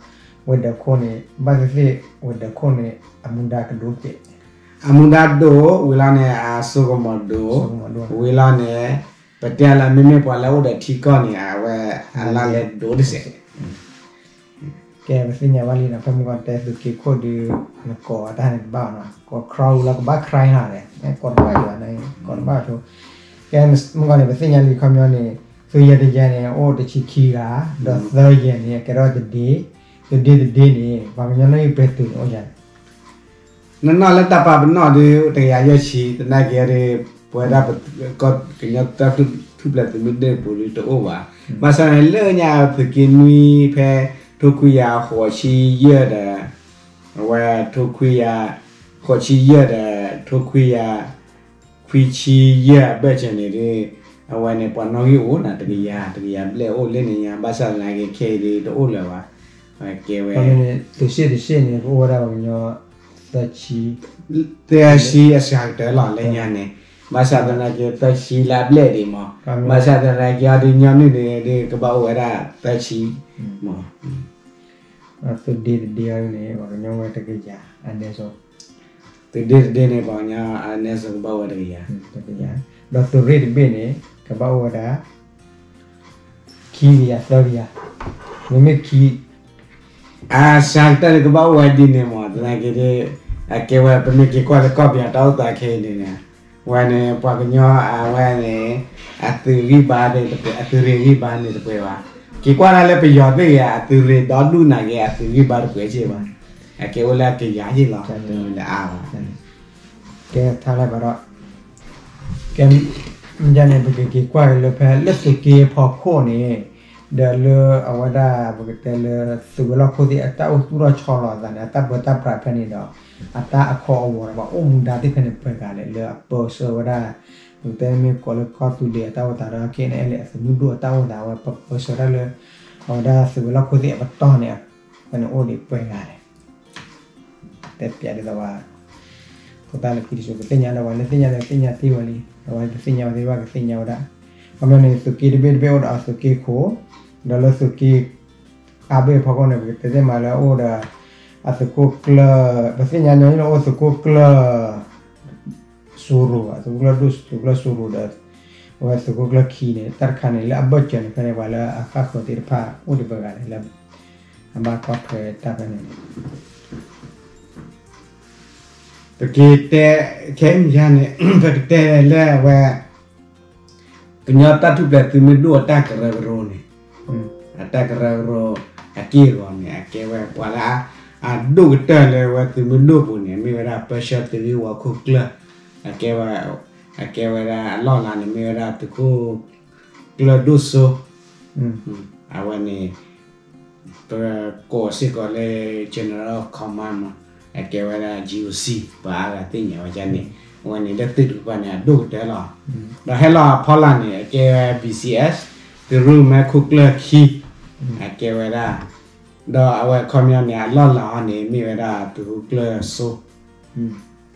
ဝဲၤဒၢးခိၣ်န့ၣ် ဘၣ်သ့ၣ်သ့ၣ် ဝဲၤဒၢးခိၣ်န့ၣ် အမူဒါကဒိၣ်ကဲး အမူဒါဒိၣ် ဝံၤလီၤန့ၣ် အစိကမီၤဒိၣ် ဝံၤလီၤန့ၣ် ပတဲလၢမ့မ့ၢ်ပှၤလၢအိၣ်ဒီးထံကီၢ်န့ၣ် အဝဲအလါလဲဒိၣ်တစဲး ကဲ ပသ့ၣ်ညါဘၣ်လံနီၤ ဖဲမုၢ်ဂီၤတဲသုးက့ခိၣ်ဒုး နကိးအတၢ်န့ၣ်တဘၣ်နီၤ ကိး ခီ ဝံၤလီၤကဘၣ် ခီ ဟီန့ၣ် ကိးတဘၣ်ယၤန့ၣ် ကိးတဘၣ်ဆိ ကဲ မုၢ်ဂီၤန့ၣ် ပသ့ၣ်ညါလံခီပညီန့ၣ် သုးယဲၢ်တယဲၢ်န့ၣ် အိၣ်တဆံခံဂၤ ဒီးသၢယဲၢ်န့ၣ် အကဲထီၣ်တဒ့ တဒ့တဒ့န့ၣ် ပှၤကညီနီၣ်ဂံၢ်ပှဲၤတုၤန့ၣ်အိၣ်ယၤ နနီၢ်လၢတၢ်ပာ်ပနီၣ်ဒုး တကယၤယဲၢ်ဆံ သနာ်က့ဒီး ပဝဲဒၣ် ကညီတၢ်ထူၣ်ဖျဲးသုးမုၢ်ဒိၣ်ပူၤဒုးတအိၣ်ဘၣ်. ဘၣ်ဆၣ်န့ၣ် လၢညါသုးက့နွံဖဲ ထိခွံကယၤဃိးဆံယဲၢ်ဒီး အဝဲထိခွံကယၤ ဃိးဆံယဲၢ်ဒီး ထိခွံကယၤ ခွံဆံယဲၢ်အဘၢၣ်စၢၤန့ၣ်ဒုး အဝဲန့ၣ် ပှၤနီၣ်ဂံၢ်အိၣ်နၤ တကယၤ တကယၤဘျဲၣ်အိၣ်လၢန့ၣ်ညါ ဘၣ်ဆၣ်သနာ်က့ခဲအံၤဒုးတအိၣ်လၢၤဘၣ်. ကဲဝဲ သုးစ့ၣ်တစ့ၣ်န့ၣ် ကအိၣ်ဝဲဒၣ်ပှၤကညီ သၢဆံ သၢဆံအစှၤကတၢၢ်လီၤလၢညါန့ၣ် ဘၣ်ဆၣ်သနာ်က့ သၢဆံလၢအဘျဲၣ်ဒံးမး ဘၣ်ဆၣ်သနာ်က့အီၤဒုးညီနုၢ်န့ၣ်ဒုးကဘၣ်အိၣ်ဝဲဒၣ်သၢဆံမး သုးဒ့တဒ့အံၤန့ၣ် ပှၤကညီဝဲတကယၤ အနည်းဆုံး သုးဒ့တဒ့န့ၣ် ပှၤကညီအနည်းဆုံးကဘၣ်အိၣ်ဝဲတကယၤ တကယၤ ဒီးသုးရ့ၣ်တဘ့ၣ်န့ၣ် ကဘၣ်အိၣ်ဝဲဒၣ် ခံကယၤသၢကယၤ မ့မ့ၢ်ခံ အစှၤကတၢၢ်န့ၣ်ကဘၣ်အိၣ်ဝဲဒ်န့ၣ်မး သနာ်က့ဒီး အကဲဝဲ ပမ့ၢ်က့ၤကွၢ်လၢကီၢ်ပယီၤတၢ်အိၣ်သးခဲအံၤန့ၣ် ဝဲန့ၣ် ပှၤကညီအဝဲန့ၣ် အသုးဂံၢ်ဘါန့ၣ်တပှဲၤ အသုးရ့ၣ်ဂံၢ်ဘါန့ၣ်တပှဲၤဘၣ်. က့ၤကွၢ်ဒၣ်လၢပယီၤသ့ၣ်ဂ့ၤ အသုးရ့ၣ်ဒီဒူၣ်နာ်က့ အသုးဂံၢ်ဘါတပှဲၤက့ဘၣ်. အကဲအိၣ်လၢအကယၤယ့ၣ်လီၤ တအါဘၣ်. ကဲထါလၢဘၣ်ဒီး ကဲ မ့ၢ်န့ၣ် ပကက့ၤကွၢ်က့ၤလၢဖဲလၢသုးက့ဖီခိၣ်န့ၣ် ဒီးလၢအဝဲဒၣ် ပကတဲလၢသုးဝဲၤလီၢ်ခိၣ်သ့ၣ် အတၢ်အိၣ်သူၣ်ထီၣ်ဆီလီၤအသးန့ၣ် အတၢ်ပၢတၢ်ပြးဖဲန့ၣ်ဒီး အတၢ်အခီအဝီဒီး ပှၤအိၣ်မူဒါသ့ၣ်ဖဲန့ၣ်ပှဲၤဂၤလဲၣ် လၢအပၢဆှၢဝဲဒၣ် ပကတဲမ့ၢ်ကိးလၢကီၢ်သူလ့ၤအတၢ်အိၣ်သးဒီး ခဲအံၤန့ၣ် အဲၣ်လၢအသုးမုၢ်ဒိၣ်အတၢ်အိၣ်သးဝဲ ပပၢဆှၢတၢ်လၢ အဝဲဒၣ်သုးဝဲၤလီၢ်ခိၣ်သ့ၣ်အပတီၢ်န့ၣ် ဖဲန့ၣ်အိၣ်ဒံးပှဲၤဂၤလဲၣ် တဲပျးဒ်သိးဝဲ ဖိသၣ်လၢခံတစိၤ ပသ့ၣ်ညါဒီး ပှၤလၢသ့ၣ်ညါဒီးသ့ၣ်ညါတ့ၢ်ဝဲလံ အဝဲတသ့ၣ်ညါဝဲသ့ၣ်တဖၣ်ကသ့ၣ်ညါဝဲဒၣ်. ခီပညီန့ၣ် သုးက့တဘ့ၣ်တဘ့ၣ်အိၣ်ဒီးအသုးက့ခိၣ် ဒီးလၢသုးက့အါဘ့ၣ်အဖီခိၣ်န့ၣ် ပကတဲသ့ၣ်မးလၢအအိၣ်ဒီး အသုးခိၣ်ကျၢၢ် ပသ့ၣ်ညါညီနုၢ်လၢအိၣ်သုးခိၣ်ကျၢၢ် စိရိၤ သုးခိၣ်ကျၢၢ်ဒိၣ် သုးခိၣ်ကျၢၢ်စိရိၤဒီး အဝဲသုးခိၣ်ကျၢၢ်ခံန့ၣ် တၢ်တခါန့ၣ် လၢအဘၢၣ်စၢၤန့ၣ် ဖဲန့ၣ် ပှၤလၢအဃၣ်ဃၢၤသ့ၣ်တဖၣ်အိၣ်ဒံးပှဲၤဂၤလဲၣ် လၢအဘၣ်ကွၢ်ထွဲတၢ်ဖဲန့ၣ် ပကတဲ ခဲအံၤန့ၣ် ပကတဲလၢအဝဲ ကညီတၢ်ထူၣ်ဖျဲးသုးမုၢ်ဒိၣ်အတၢ်ကရၢကရိန့ၣ် အတၢ်ကရၢကရိ အက့ၢ်အဂီၤန့ၣ် အကဲဝဲပှၤလၢ အဒိၣ်ကတၢၢ်လၢဝဲသုးမုၢ်ဒိၣ်ပူၤန့ၣ် မ့ၢ်ဝဲဒၣ်ပၢဆှၢသုးဂ့ၢ်ဝီခိၣ်ကျၢၢ် အကဲဝဲ အကဲဝဲဒၣ်အလီၢ်လၤန့ၣ် မ့ၢ်ဝဲဒၣ်သုးခိၣ်ကျၢၢ်ဒိၣ်စိ အဝဲန့ၣ် ပကိးစ့ၢ်ကီးလၢ General of Command မး အကဲဝဲဒၣ် G O C ပှၤအါဂၤသ့ၣ်ညါဝဲဒ်န့ၣ် အဝဲန့ၣ်လၢသုးတကပၤန့ၣ် အဒိၣ်ကတၢၢ်လီၤ. ဒီးဟဲလီၤအဖီလာ်န့ၣ် အကဲဝဲ B C S သုးရိၣ်မဲခိၣ်ကျၢၢ်ခံ အကဲဝဲဒၣ် ဒီးအဝဲခီပညီန့ၣ် အလီၢ်လၤအီၤန့ၣ် မ့ၢ်ဝဲဒၣ်သုးခိၣ်ကျၢၢ်စိ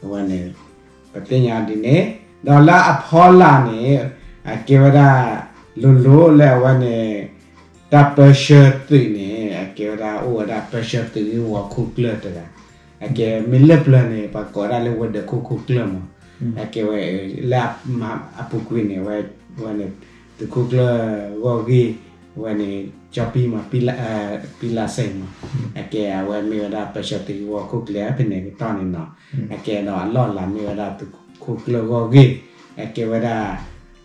အဝဲန့ၣ် ပသ့ၣ်ညါဒ်န့ၣ် ဒီးလၢအဖီလာ်န့ၣ် အကဲဝဲဒၣ် လိၤလိၤလၢအဝဲန့ၣ် တၢ်ပၢဆှၢသုးန့ၣ် အကဲဝဲဒၣ်အိၣ်ဝဲဒၣ်ပၢဆှၢသုးဂ့ၢ်ဝီခိၣ်ကျၢၢ်တဂၤ အကဲမ့ၢ်လၢပျၢၤန့ၣ် ပှၤကိးဒၣ်လၢဝဲၤဒၢးခိၣ်ခိၣ်ကျၢၢ်မး အကဲဝဲ လၢအပူၤကွံာ်န့ၣ် ဝဲန့ၣ် သုးခိၣ်ကျၢၢ်ဂီၢ်ဂ့ၢ် ဝဲန့ၣ် ကၠီပံမး ပံလါစဲမး အကဲအဝဲမ့ၢ်ဝဲဒၣ်ပၢဆှၢသုးဂ့ၢ်ဝီခိၣ်ကျၢၢ်ဖဲန့ၣ်ကတီၢ်န့ၣ်နီၤ အကဲဒီးအလီၢ်လၤမ့ၢ်ဝဲဒၣ်သုးခိၣ်ကျၢၢ်ဂီၢ်ဂ့ၢ် အကဲဝဲဒၣ်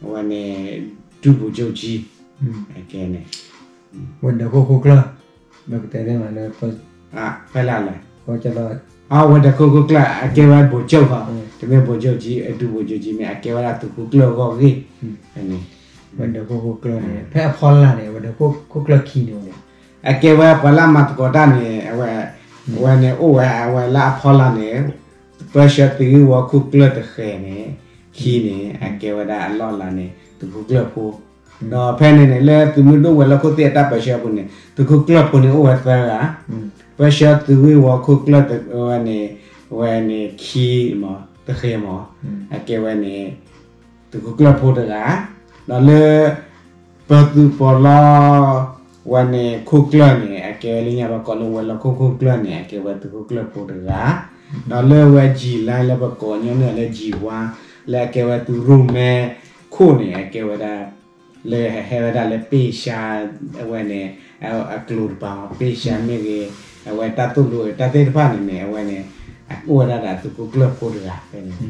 ဝဲန့ၣ် ဒူၣ်ဘိးကၠိၣ်ကၠံ အကဲန့ၣ် ဝဲၤဒၢးခိၣ်ခိၣ်ကျၢၢ် ပကတဲသ့ၣ်မးလၢ ဖဲလၢ်လဲၣ် ဝဲၤဒၢးခိၣ်ခိၣ်ကျၢၢ် အကဲဝဲဘိးကၠိၣ်ဃီ တမ့ၢ်ဘိးကၠိၣ်ကၠံ အဒူၣ်ဘိးကၠိၣ်ကၠံမ့ၢ် အကဲဝဲဒၣ်သုးခိၣ်ကျၢၢ်ဂီၢ်ဂ့ၢ် ဖဲန့ၣ် ဝဲၤဒၢးခိၣ်ခိၣ်ကျၢၢ်န့ၣ် ဖဲအဖီလာ်န့ၣ် ဝဲၤဒၢးခိၣ်ခိၣ်ကျၢၢ်ခံန့ၣ်န့ၣ် အကဲဝဲပှၤလၢအမၤသကိးတၢ်န့ၣ် အဝဲ ဝဲန့ၣ်အိၣ်ဝဲအဝဲလၢအဖီလာ်န့ၣ် ပၢဆှၢသုးဂ့ၢ်ဝီခိၣ်ကျၢၢ်တဃဲၤန့ၣ် ခံန့ၣ် အကဲဝဲဒၣ်အလီၢ်လၤန့ၣ် သုးခိၣ်ကျၢၢ်ဖိ ဒီးဖဲန့ၣ်န့ၣ် လၢသုးမုၢ်ဒိၣ်ဝဲၤလီၢ်ခိၣ်သ့ၣ်အတၢ်ပၢဆှၢအပူၤန့ၣ် သုးခိၣ်ကျၢၢ်ဖိန့ၣ်အိၣ်ဝဲသၢဂၤ ပၢဆှၢသုးဂ့ၢ်ဝီခိၣ်ကျၢၢ်ဝဲန့ၣ် ဝဲန့ၣ်ခံမး တဃဲၤမး အကဲဝဲန့ၣ် သုးခိၣ်ကျၢၢ်ဖိတဂၤ ဒီးလၢ ပၢၤသုးပီးလီ ဝဲန့ၣ်ခိၣ်ကျၢၢ်န့ၣ် အကဲဝဲလၢညါပှၤကိးလၢဝဲၤလီၢ်ခိၣ်ခိၣ်ကျၢၢ်န့ၣ် အကဲဝဲသုးခိၣ်ကျၢၢ်ဖိတဂၤ ဒီးလၢဝဲ G line လၢပကိးညီနုၢ်လၢ G one လၢအကဲဝဲသုးရိၣ်မဲခိၣ်န့ၣ် အကဲဝဲဒၣ် လၢဟဲဝဲဒၣ်လၢပ့ၢ်ရှါ အဝဲန့ၣ် အကျိၤတပၤမး ပ့ၢ်ရှါမ့ၢ်ဂ့ၤ အဝဲတၢ်သိၣ်လိတၢ်သ့ၣ်တဖၣ်န့ၣ်န့ၣ် အဝဲန့ၣ် အိၣ်ဝဲဒၣ်ဒီးသုးခိၣ်ကျၢၢ်ဖိတဂၤဖဲန့ၣ်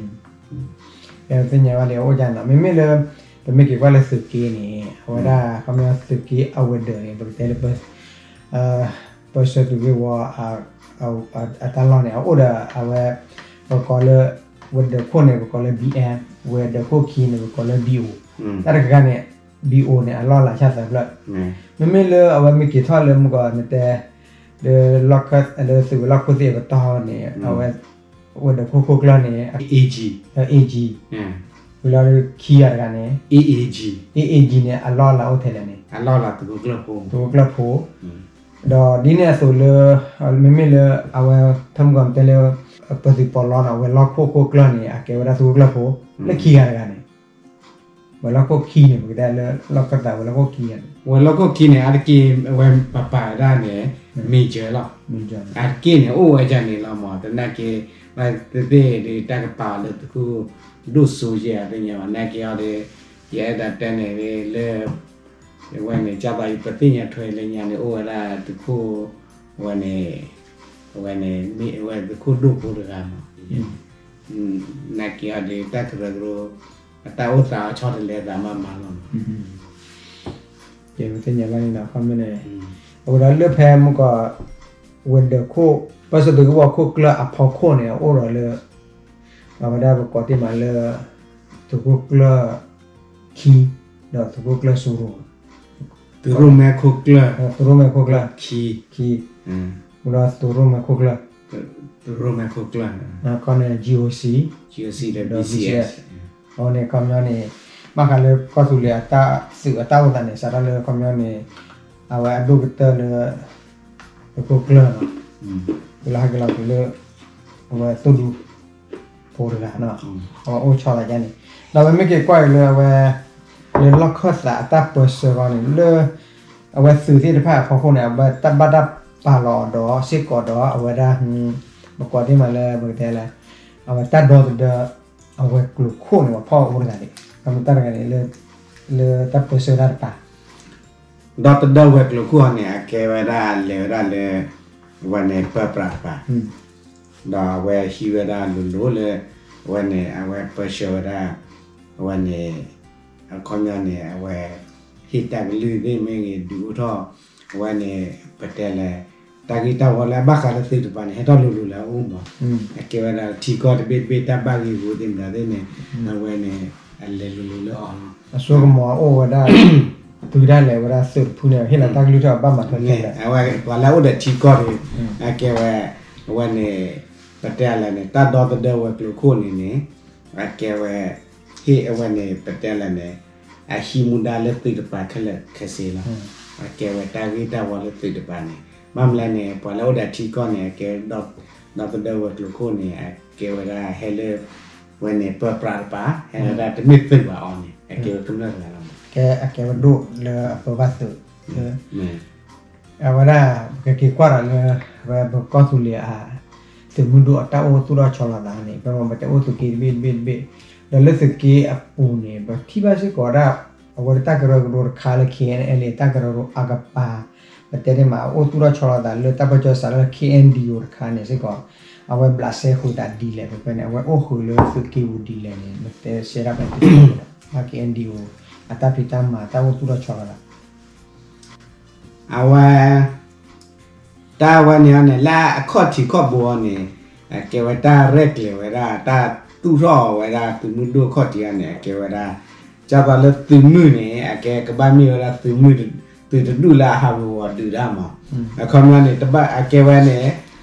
ပသ့ၣ်ညါဘၣ်လံအအိၣ်ဒ်န့ၣ် မ့မ့ၢ်လၢ ပမ့ၢ်က့ၤကွၢ်လၢသုးက့န့ၣ် အဝဲဒၣ် ခီပညီသုးက့အဝဲၤဒၢးန့ၣ် ပကတဲလၢ ပၢဆှၢသုးဂ့ၢ်ဝီ အတၢ်လီၢ်န့ၣ် အအိၣ်ဒီးအဝဲ ပကိးလၢ ဝဲၤဒၢးခိၣ်န့ၣ် ပကိးလၢ B M ဝဲၤဒၢးခိၣ်ခံန့ၣ် ပကိးလၢ B O တၢ်တခါန့ၣ် B O န့ၣ် အလီၢ်လၤဆၣ်သၢဖျၢၣ် မ့မ့ၢ်လၢအဝဲမ့ၢ်က့ၤထီၣ်လၢမုၢ်ကီးနတဲ လၢ လၢသုးဝဲၤလီၢ်ခိၣ်သ့ၣ်အပတီၢ်န့ၣ် အဝဲ ဝဲၤဒၢးခိၣ်ခိၣ်ကျၢၢ်န့ၣ် AG ဝံၤလီၤခံဂၤတဂၤန့ၣ် A A G န့ၣ် အလီၢ်လၤအိၣ်ထဲလဲၣ်န့ၣ် သုးခိၣ်ကျၢၢ်ဖိ ဒီးဒ်န့ၣ်အသိးလၢ မ့မ့ၢ်လၢအဝဲ ထၢမုၢ်ကီးတဲလၢ ပၢၤသုးပီးလီနီၤ ဝဲၤလီၢ်ခိၣ်ခိၣ်ကျၢၢ်န့ၣ် အကဲဝဲဒၣ်သုးခိၣ်ကျၢၢ်ဖိ လၢခံဂၤတဂၤန့ၣ် ဝဲၤလီၢ်ခိၣ်ခံန့ၣ် ပကတဲလၢလီၢ်ခၢၣ်သးဝဲၤလီၢ်ခိၣ်ခံဂၤန့ၣ် ဝဲၤလီၢ်ခိၣ်ခံန့ၣ် အါတက့ၢ်ဝဲပပာ်ဝဲဒၣ်န့ၣ် major လီၤ အါတက့ၢ်န့ၣ် အိၣ်ဝဲဒ်န့ၣ်လီၤမး သနာ်က့ ဘၣ်သ့ၣ်သ့ၣ်ဒ်တၢ်ကပာ်အီၤလၢသုးခိၣ်ဒိၣ်စိယဲၢ် အသ့ၣ်ညါဘၣ် နာ်က့အီၤဒီး ယအဲၣ်ဒိးတဲန့ၣ်လၢ ဝဲန့ၣ် ကၢ်သးယပသ့ၣ်ညါထွဲလၢညါန့ၣ် အိၣ်ဝဲဒၣ်သုးခိၣ် ဝဲန့ၣ်, ဝဲန့ၣ် မ့ၢ်ဝဲသုးခိၣ်ဒိၣ်ဖိတဂၤမး, နာ်က့ၤအီၤဒီး တၢ်ကရၢကရိ အတၢ်အိၣ်သးအီၤဆီတလဲသးမးမးလီၤမး. ယသ့ၣ်ညါဘၣ်န့ၣ်ဒီး ခီမ့ၢ်န့ၣ်, အဝဲဒၣ်လၢဖဲမုၢ်ကီး ဝဲၤဒၢးခိၣ် ပၢၢ်ဆၢသုးက့ဝီၤခိၣ်ကျၢၢ်အဖီခိၣ်န့ၣ် အအိၣ်ဒီးလၢ အဝဲဒၣ်ပကိးတ့ၢ်မးလၢ သုးခိၣ်ကျၢၢ်ခံ ဒီးသုးခိၣ်ကျၢၢ်စူရိၤ, သုးရိၣ်မဲခိၣ်ကျၢၢ်, သုးရိၣ်မဲခိၣ်ကျၢၢ်ခံ, ခံ, ဒီးသုးရိၣ်မဲခိၣ်ကျၢၢ်, သုးရိၣ်မဲခိၣ်ကျၢၢ်, ခီန့ၣ် GOC, GOC ဒီး BCS, အဝဲန့ၣ်ခီပညီန့ၣ် ဘၣ်ဃးလၢကီၢ်သူလ့ၤအတၢ်သုးအတၢ်အိၣ်သးန့ၣ် စးထီၣ်လၢခီပညီန့ၣ် အဝဲအဒိၣ်ကတၢၢ်လၢ သုးခိၣ်ကျၢၢ်လီၤ, ဝံၤလီၤဟဲက့ၤလီၤတုၤလၢ အဝဲသိၣ်ဒူ ဖိတဂၤ, အဝဲအိၣ်ဆီလီၤယါန့ၣ်, ဒီးပမ့ၢ်က့ၤကွၢ်က့ၤလၢအဝဲ လၢလီၢ်ခၢၣ်သးအတၢ်ပၢဆှၢဃီန့ၣ် လၢ အဝဲသုးသ့ၣ်တဖၣ်အဖီခိၣ်န့ၣ် အဝဲတၢ်ဘၣ်တၢ်ပာ်လီၤအီၤဒီးစ့ၢ်ကီးဒီးအဝဲဒၣ် ပကိးတ့ၢ်မးလၢပကတဲလဲၣ်, အဝဲတၢ်ဒီသဒၢ အဝဲၤကျိၤခိၣ်န့ၣ် ပှၤဖီၣ်အအိၣ်တဂၤန့ၣ် အမ့ၢ်တၢ်တဂၤန့ၣ် လၢတၢ်ပၢဆှၢတၢ်တပၤ ဒီသဒၢဝဲၤကျိၤခိၣ်အီၤန့ၣ် အကဲဝဲဒၣ်လဲၤဝဲဒၣ်လၢ အဝဲန့ၣ်ပၢပြးတပၤ, ဒီးအဝဲဟံးဝဲဒၣ်လိၤလိၤလၢ အဝဲန့ၣ် အဝဲပၢဆှၢဝဲဒၣ် အဝဲန့ၣ် အခီပညီန့ၣ် အဝဲ ဟ့ၣ်တၢ်ကလုၢ်သ့ၣ်မ့ၢ်ဂ့ၤ ဒုးအိၣ်ထီၣ် အဝဲန့ၣ် ပတဲလဲၣ် တၢ်ဂ့ၢ်တၢ်ဝီလၢအဘၣ်ဃးလၢသုးတပၤန့ၣ် ဟဲထီၣ်လိၤလိၤလၢအအိၣ်မး, အကဲဝဲဒၣ်ထံကီၢ်တဘ့ၣ်တဘ့ၣ်တၢ်ဘၣ်ဂ့ၢ်ဂီၢ်သ့ၣ်မတၤသ့ၣ်န့ၣ် အဝဲန့ၣ် အလဲၤလိၤလိၤလၢအီၤလီၤ, အစိကမီၤအိၣ်ဝဲဒၣ် တုၤဒၣ်လဲာ်ဝဲဒၣ်သုးတဖုန့ၣ် ဟ့ၣ်လီၤတၢ်ကလုၢ်ထီၣ်အဘၣ်မၤထွဲခဲလၢာ်, အဝဲပှၤလၢအအိၣ်ဒီးထံကီၢ်ဒီး အကဲဝဲ အဝဲန့ၣ် ပတဲလဲၣ်န့ၣ် တၢ်ဒီသဒၢဝဲၤကျိၤခိၣ်န့ၣ်န့ၣ် အကဲဝဲ ဟ့ၣ်အဝဲန့ၣ် ပတဲလဲၣ်န့ၣ် အဟံးမူဒါလၢသုးတပၤခဲလၢာ်ခဲဆ့လီၤ, အကဲဝဲတၢ်ဂ့ၢ်တၢ်ဝီလၢသုးတပၤန့ၣ် ဘၣ်မနုၤလဲၣ်န့ၣ် ပှၤလၢအအိၣ်ဒီးထံကီၢ်န့ၣ် အကဲ ဒီသဒၢဝဲၤကျိၤခိၣ်န့ၣ် အကဲဝဲဒၣ်ဟဲလၢ ဝဲန့ၣ်ပၢပြးတပၤ ဟဲဝဲဒၣ်တမ့ၢ်သုးဘၣ်အီၤန့ၣ် အကဲဝဲကမျၢၢ်တဂၤလီၤမး, ကဲအကဲဝဲဒၣ်လၢအပၢဘၣ်သုး အဝဲဒၣ် ပကက့ၤကွၢ်ဒီးလၢ အဝဲပကီၢ်သူလ့ၤအ သုးမုၢ်ဒိၣ်အတၢ်အိၣ်သူၣ်ထီၣ်ဆီလီၤသးန့ၣ် ပမ့ၢ်ပတဲအိၣ်သုးက့တဘ့ၣ်တဘ့ၣ်တဘ့ၣ် ဒီးလၢသုးက့အပူၤန့ၣ် ပထံၣ်ဘၣ်စ့ၢ်ကီးဝဲဒၣ် အဝဲတၢ်ကရၢကရိတခါလၢ KNLA တၢ်ကရၢကရိအကပၤ ပတဲန့ၣ်မး အအိၣ်သူၣ်ထီၣ်ဆီလီၤသးလၢတၢ်ပၢဆှၢစးလၢ KNDO တခါန့ၣ်စ့ၢ်ကီး အဝဲဘျးစဲဃုာ်သးဒ်လဲၣ် ပတဲန့ၣ် အဝဲအိၣ်ဃုာ်လၢသုးက့ပူၤဒ်လဲၣ်န့ၣ် နတဲရှဲဒၣ်ပှၤတဘၣ် KNDO အတၢ်ဖံးတၢ်မၤတၢ်အိၣ်သူၣ်ထီၣ်ဆီလီၤသး အဝဲ တၢ်ဝဲန့ၣ်အီၤန့ၣ် လၢအခီၣ်ထံးခီၣ်ဘိအီၤန့ၣ် အကဲဝဲတၢ်ရဲၣ်ကျဲၤဝဲဒၣ် တၢ်သူၣ်ထီၣ်ဝဲဒၣ်သုးမုၢ်ဒိၣ်ခီၣ်ထံးအီၤန့ၣ် အကဲဝဲဒၣ် ကၢ်သိးလၢသုးမုၢ်န့ၣ် အကဲကဘၣ်မ့ၢ်ဝဲဒၣ်သုးမုၢ် သုးတဒူၣ်လၢအဟးဂူာ်ဂီၤဒုးတၢ်မး အခီပညီန့ၣ် တဘၣ်အကဲဝဲန့ၣ်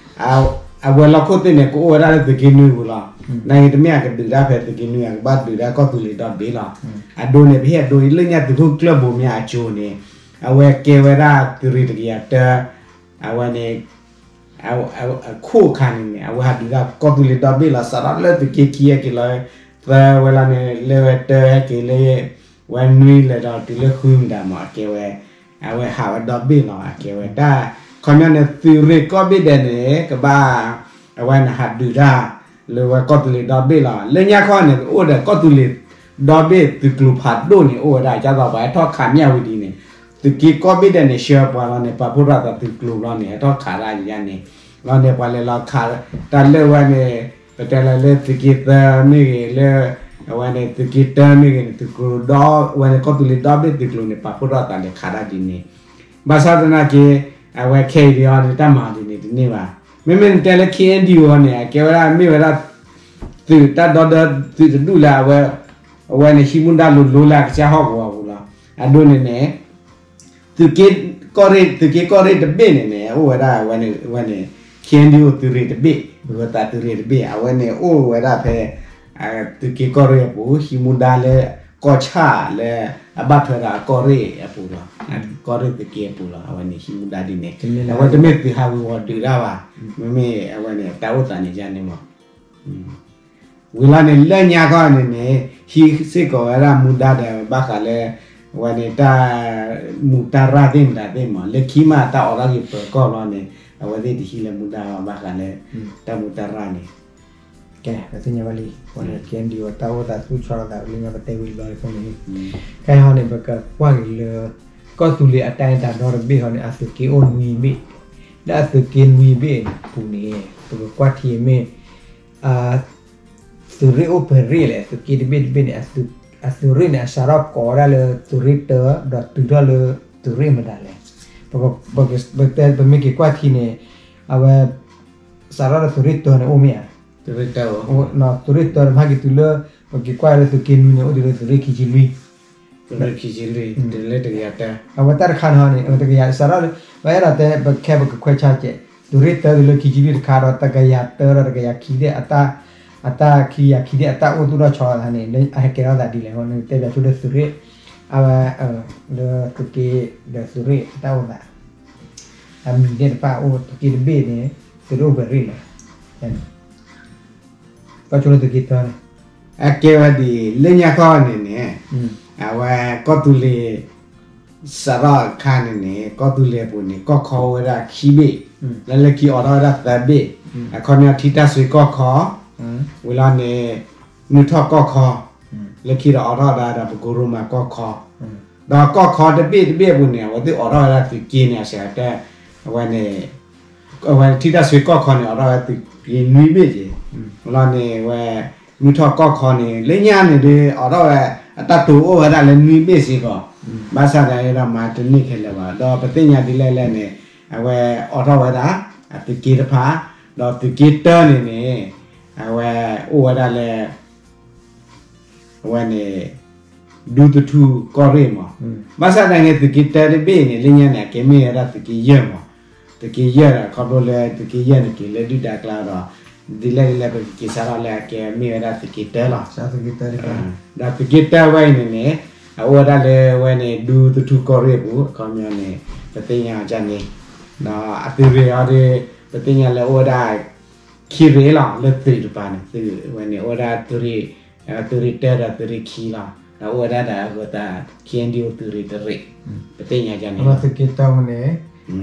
အဝဲၤလီၢ်ခိၣ်သ့ၣ်န့ၣ် ကအိၣ်ဝဲဒၣ်လၢသုးက့နွံပူၤလီၤ. နာ်က့တမ့ၢ်အကဒုးတၢ်ဖဲသုးက့နွံ အကဘၣ်ဒုးတၢ်ကီၢ်သူလ့ၤဒီဘ့ၣ်လီၤ. အဒိန့ၣ် ပဟ့ၣ်အဒိအံၤလၢညါသုးခိၣ်ကျၢၢ်ဘိမ့ၢ်အကၠိန့ၣ် အဝဲကဲဝဲဒၣ်သုးရ့ၣ်တကယၤတၢ အဝဲန့ၣ် အခိၣ်အခါန့ၣ်န့ၣ် အဝဲဟးဒုးတၢ်ကီၢ်သူလ့ၤဒီဘ့ၣ်လီၤ. စးထီၣ်လၢသုးက့ခံဟဲက့ၤလီၤ သၢဝဲလီၤန့ၣ် လၢဝဲတၢဟဲက့ၤလၢ ဝဲနွံလဲၤဒီးတုၤလၢဃုမတၤမး အကဲဝဲ အဝဲဟးဝဲဒီဘ့ၣ်လီၤ. အကဲဝဲတၢ် ခီပညီန့ၣ် သုးရ့ၣ်ကီၢ်ဘ့ၣ်ဒဲးန့ၣ် ကဘၣ် အဝဲန့ၣ်ဟးဒုးတၢ် လၢဝဲကီၢ်သူလ့ၤဒီဘ့ၣ်လီၤ. လၢညါခီန့ၣ် ကအိၣ်ဒီးကီၢ်သူလ့ၤဒီဘ့ၣ်သုးကျိၤဖးဒိၣ်န့ၣ် အိၣ်ဝဲဒၣ် ကၢ်သိးပှၤဟဲထီၣ်ခးမၠၣ်ဝံၤဒ်န့ၣ် သုးက့ကီၢ်ဘ့ၣ်ဒဲးန့ၣ် ဆှၢပှၤလီၤန့ၣ် ပာ်ဖှိၣ်ထီၣ်သးသုးကျိၤဘျီန့ၣ် ဟဲထီၣ်ခးတၢ်ယါန့ၣ် လီၤန့ၣ် ပှၤလဲၤလီၤခး တၢ်လၢဝဲန့ၣ် ပတဲလၢသုးက့သၢမ့ၢ်ဂ့ၤလၢ အဝဲန့ၣ်သုးက့တၢမ့ၢ်ဂ့ၤန့ၣ် သုးကျိၤဒီ အဝဲန့ၣ်ကီၢ်သူလ့ၤဒီဘ့ၣ်သုးကျိၤန့ၣ် ပာ်ဖှိၣ်ထီၣ်သးလဲၤခးတၢ်ဒ်န့ၣ် ဘၣ်ဆၣ်သနာ်က့ အဝဲခဲအံၤဒ်အီၤန့ၣ် တၢ်မၤဒ်န့ၣ်တန့ၢ်ဘၣ်. မ့မ့ၢ်နတဲလၢ KNDO န့ၣ် အကဲဝဲဒၣ်မ့ၢ်ဝဲဒၣ် သုးတၢ်ဒီဒၢသုးတဒူၣ်လၢအဝဲ အဝဲန့ၣ်ဟံးမူဒါလိၤလိၤလၢအကစၢ်ဟီၣ်ကဝီၤပူၤလီၤ. အဒိန့ၣ်န့ၣ် သုးက့ကီၢ်ရ့ၣ် သုးက့ကီၢ်ရ့ၣ်တဘ့ၣ်န့ၣ်န့ၣ် အိၣ်ဝဲဒၣ်အဝဲန့ၣ် KNDO သုးရ့ၣ်တဘ့ၣ် ဂၢၤသးသုးရ့ၣ်တဘ့ၣ် အဝဲန့ၣ်အိၣ်ဝဲဒၣ်ဖဲ သုးက့ကီၢ်ရ့ၣ်အပူၤ ဟံးမူဒါလၢ ကီၢ်ဆၣ်လၢ အဘၣ်ထွဲဒီးအကီၢ်ရ့ၣ်အပူၤလီၤ. ကီၢ်ရ့ၣ်သုးက့အပူၤလီၤ. အဝဲန့ၣ်ဟံးမူဒါဒ်န့ၣ် အဝဲတမ့ၢ်သုးဟးဂူာ်ဂီၤဒုးတၢ်ဘၣ်. မ့မ့ၢ်အဝဲန့ၣ် တၢ်အိၣ်သးန့ၣ်ယါန့ၣ်မး ဝံၤလီၤန့ၣ် လၢညါခီန့ၣ်န့ၣ် ဟံးစ့ၢ်ကီးဝဲဒၣ်မူဒါဒီး ဘၣ်ဃးလၢ အဝဲန့ၣ်တၢ်မူးတၢ်ရၢ်သ့ၣ်မတၤသ့ၣ်မး လၢခံမးတၢ်အိးထီၣ်က့ၤပၢၤကီၢ်ဘျီန့ၣ် အဝဲသ့ၣ်တဟံးလၢမူဒါဘၣ်ဃးလၢ တၢ်မူးတၢ်ရၢ်န့ၣ် ကဲ ပသ့ၣ်ညါဘၣ်လံ ပှၤလၢ KNDO တၢ်အိၣ်သးသူၣ်ဆီလီၤသးလၢညါပတဲဝံၤဘျီအံၤအဃိန့ၣ် ခဲအံၤဟီန့ၣ် ပကကွၢ်က့ၤလၢ ကီၢ်သူလ့ၤအတၢ်အဲၣ်တၢ်ဒီတဘ့ၣ်ဟီန့ၣ် အသုးက့အိၣ်နွံဘ့ၣ် လၢအသုးက့နွံဘ့ၣ်ပူၤန့ၣ် ပကကွၢ်ထံမ့ၢ် သုးရ့ၣ်အိၣ်ပှဲၤရ့ၣ်လဲၣ်, သုးက့တဘ့ၣ်တဘ့ၣ်န့ၣ် အသုးရ့ၣ်န့ၣ် အစးထီၣ်ကိးဝဲဒၣ်လၢသုးရ့ၣ်တၢ ဒီးတုၤထီၣ်လၢသုးရ့ၣ်မတၤလဲၣ်. ပမ့ၢ်က့ၤကွၢ်ထံန့ၣ် အဝဲ စးထီၣ်လၢသုးရ့ၣ်တၢန့ၣ်အိၣ်မ့ၢ်ဧါ. သုးရ့ၣ်တၢန့ၣ် မဟါက့ၤတုၤလၢ ပက့ၤကွၢ်လၢသုးက့နွံန့ၣ် အိၣ်ဒံးလၢသုးရ့ၣ်ခံဆံလွံၢ် သုးရ့ၣ်ခံဆံလွံၢ် တုၤလၢတကယၤတၢ အဝဲတၢ်တခါန့ၣ်န့ၣ် အဝဲတကယၤ စးထီၣ်လၢ ပအဲၣ်ဒိးတဲ ပခဲပကခွဲးဆါကဲး သုးရ့ၣ်တၢတုၤလၢခံဆံလွံၢ်တခါဒီး တကယၤတၢဒီးတကယၤခံသ့ၣ် အတၢ်ခံကယၤခံသ့ၣ် အတၢ်အိၣ်သူၣ်ထီၣ်ဆီသးန့ၣ် အဟဲကဲထီၣ်သးဒ်လဲၣ် နကတဲဘၣ်ဆိလၢသုးရ့ၣ် အဝဲ လၢသုးက့ ဒီးသုးရ့ၣ်အတၢ်အိၣ်သး အမံၤသ့ၣ်တဖၣ်အိၣ် သုးက့တဘ့ၣ်န့ၣ် သုးရ့ၣ်အိၣ်ပှဲၤရ့ၣ်လဲၣ်. ကီၢ်ဆိလၢသုးက့တၢန့ၣ် အကဲဝဲဒ်အံၤ လၢညါခီန့ၣ်န့ၣ် အဝဲကီၢ်သူလ့ၤ စးထီၣ်အခါန့ၣ်န့ၣ် ကီၢ်သူလ့ၤအပူၤန့ၣ် ကီၢ်ခီအိၣ်ဝဲဒၣ်ခံဘ့ၣ် လၢလၢခံအိးထီၣ်ဝဲဒၣ်သၢဘ့ၣ် အခီပညီထံတၢ်ဆွ့ကီၢ်ခီ ဝံၤလီၤန့ၣ် မုၢ်ထီၣ်ကီၢ်ခီ လၢခံဒီးအိးထီၣ်ဝဲဒၣ်ဒီးပကိရိမးကီၢ်ခီ ဒီးကီၢ်ခီတဘ့ၣ်တဘ့ၣ်အပူၤန့ၣ် အဝဲသ့ၣ်အိးထီၣ်ဝဲဒၣ်သုးက့န့ၣ် အစးတဲ အဝဲန့ၣ် အဝဲထံတၢ်ဆွ့ကီၢ်ခီန့ၣ် အိးထီၣ်ဝဲသုးက့နွံဘ့ၣ်က့ၤ လီၤန့ၣ်ဝဲ မုၢ်ထီၣ်ကီၢ်ခီန့ၣ် လၢညါန့ၣ်ဒီး အိးထီၣ်ဝဲ အတၢ်တိာ်အိၣ်ဝဲဒၣ်လၢနွံဘ့ၣ်စ့ၢ်ကီး ဘၣ်ဆၣ်သနာ်က့ဒီးမၤတန့ၢ်ခဲလၢာ်ဘၣ် ဒီးပသ့ၣ်ညါဒ်လဲၣ်လဲၣ်န့ၣ် အဝဲအိးထီၣ်ဝဲဒၣ် အသုးက့တဖၣ် ဒီးသုးက့တၢန့ၣ်န့ၣ် အဝဲအိၣ်ဝဲဒၣ်လၢ အဝဲန့ၣ် ဒူသထူကီၢ်ရ့ၣ်မး ဘၣ်ဆၣ်သနာ်က့သုးက့တၢတဘ့ၣ်န့ၣ် လၢညါန့ၣ် အကဲမ့ၢ်ဝဲဒၣ်သုးက့ယဲၢ်မး သုးက့ယဲၢ်ဒီးခီဖျိလၢသုးက့ယဲၢ်န့ၣ်က့ၤလၢဒုၣ်ဒါကျါဒီး ဒ်လဲၣ်ဒ်လဲၣ်ပကက့ၤစးထီၣ်လၢအကဲမ့ၢ်ဝဲဒၣ်သုးက့တၢလီၤ ဒီးသုးက့တၢဝဲအံၤန့ၣ်န့ၣ် အအိၣ်ဝဲဒၣ်လၢဝဲန့ၣ် ဒူသထူကီၢ်ရ့ၣ်အပူၤ အခီပညီန့ၣ် ပသ့ၣ်ညါအီၤန့ၣ် ဒီးအသုးရ့ၣ်အီၤဒီး ပသ့ၣ်ညါလၢအိၣ်ဝဲဒၣ် ခံရ့ၣ်လီၤ လၢသုးတပၤန့ၣ် သုးဝဲန့ၣ် အိၣ်ဝဲဒၣ်သုးရ့ၣ် သုးရ့ၣ်တၢဒီးသုးရ့ၣ်ခံလီၤ ဒီးအိၣ်ဝဲဒၣ်ဒီးအဂုၤသး ခ့ၣ်အဲၣ်ဒံၣ်အိၣ်သုးရ့ၣ်တရ့ၣ် ပသ့ၣ်ညါန့ၣ် သုးက့တၢန့ၣ်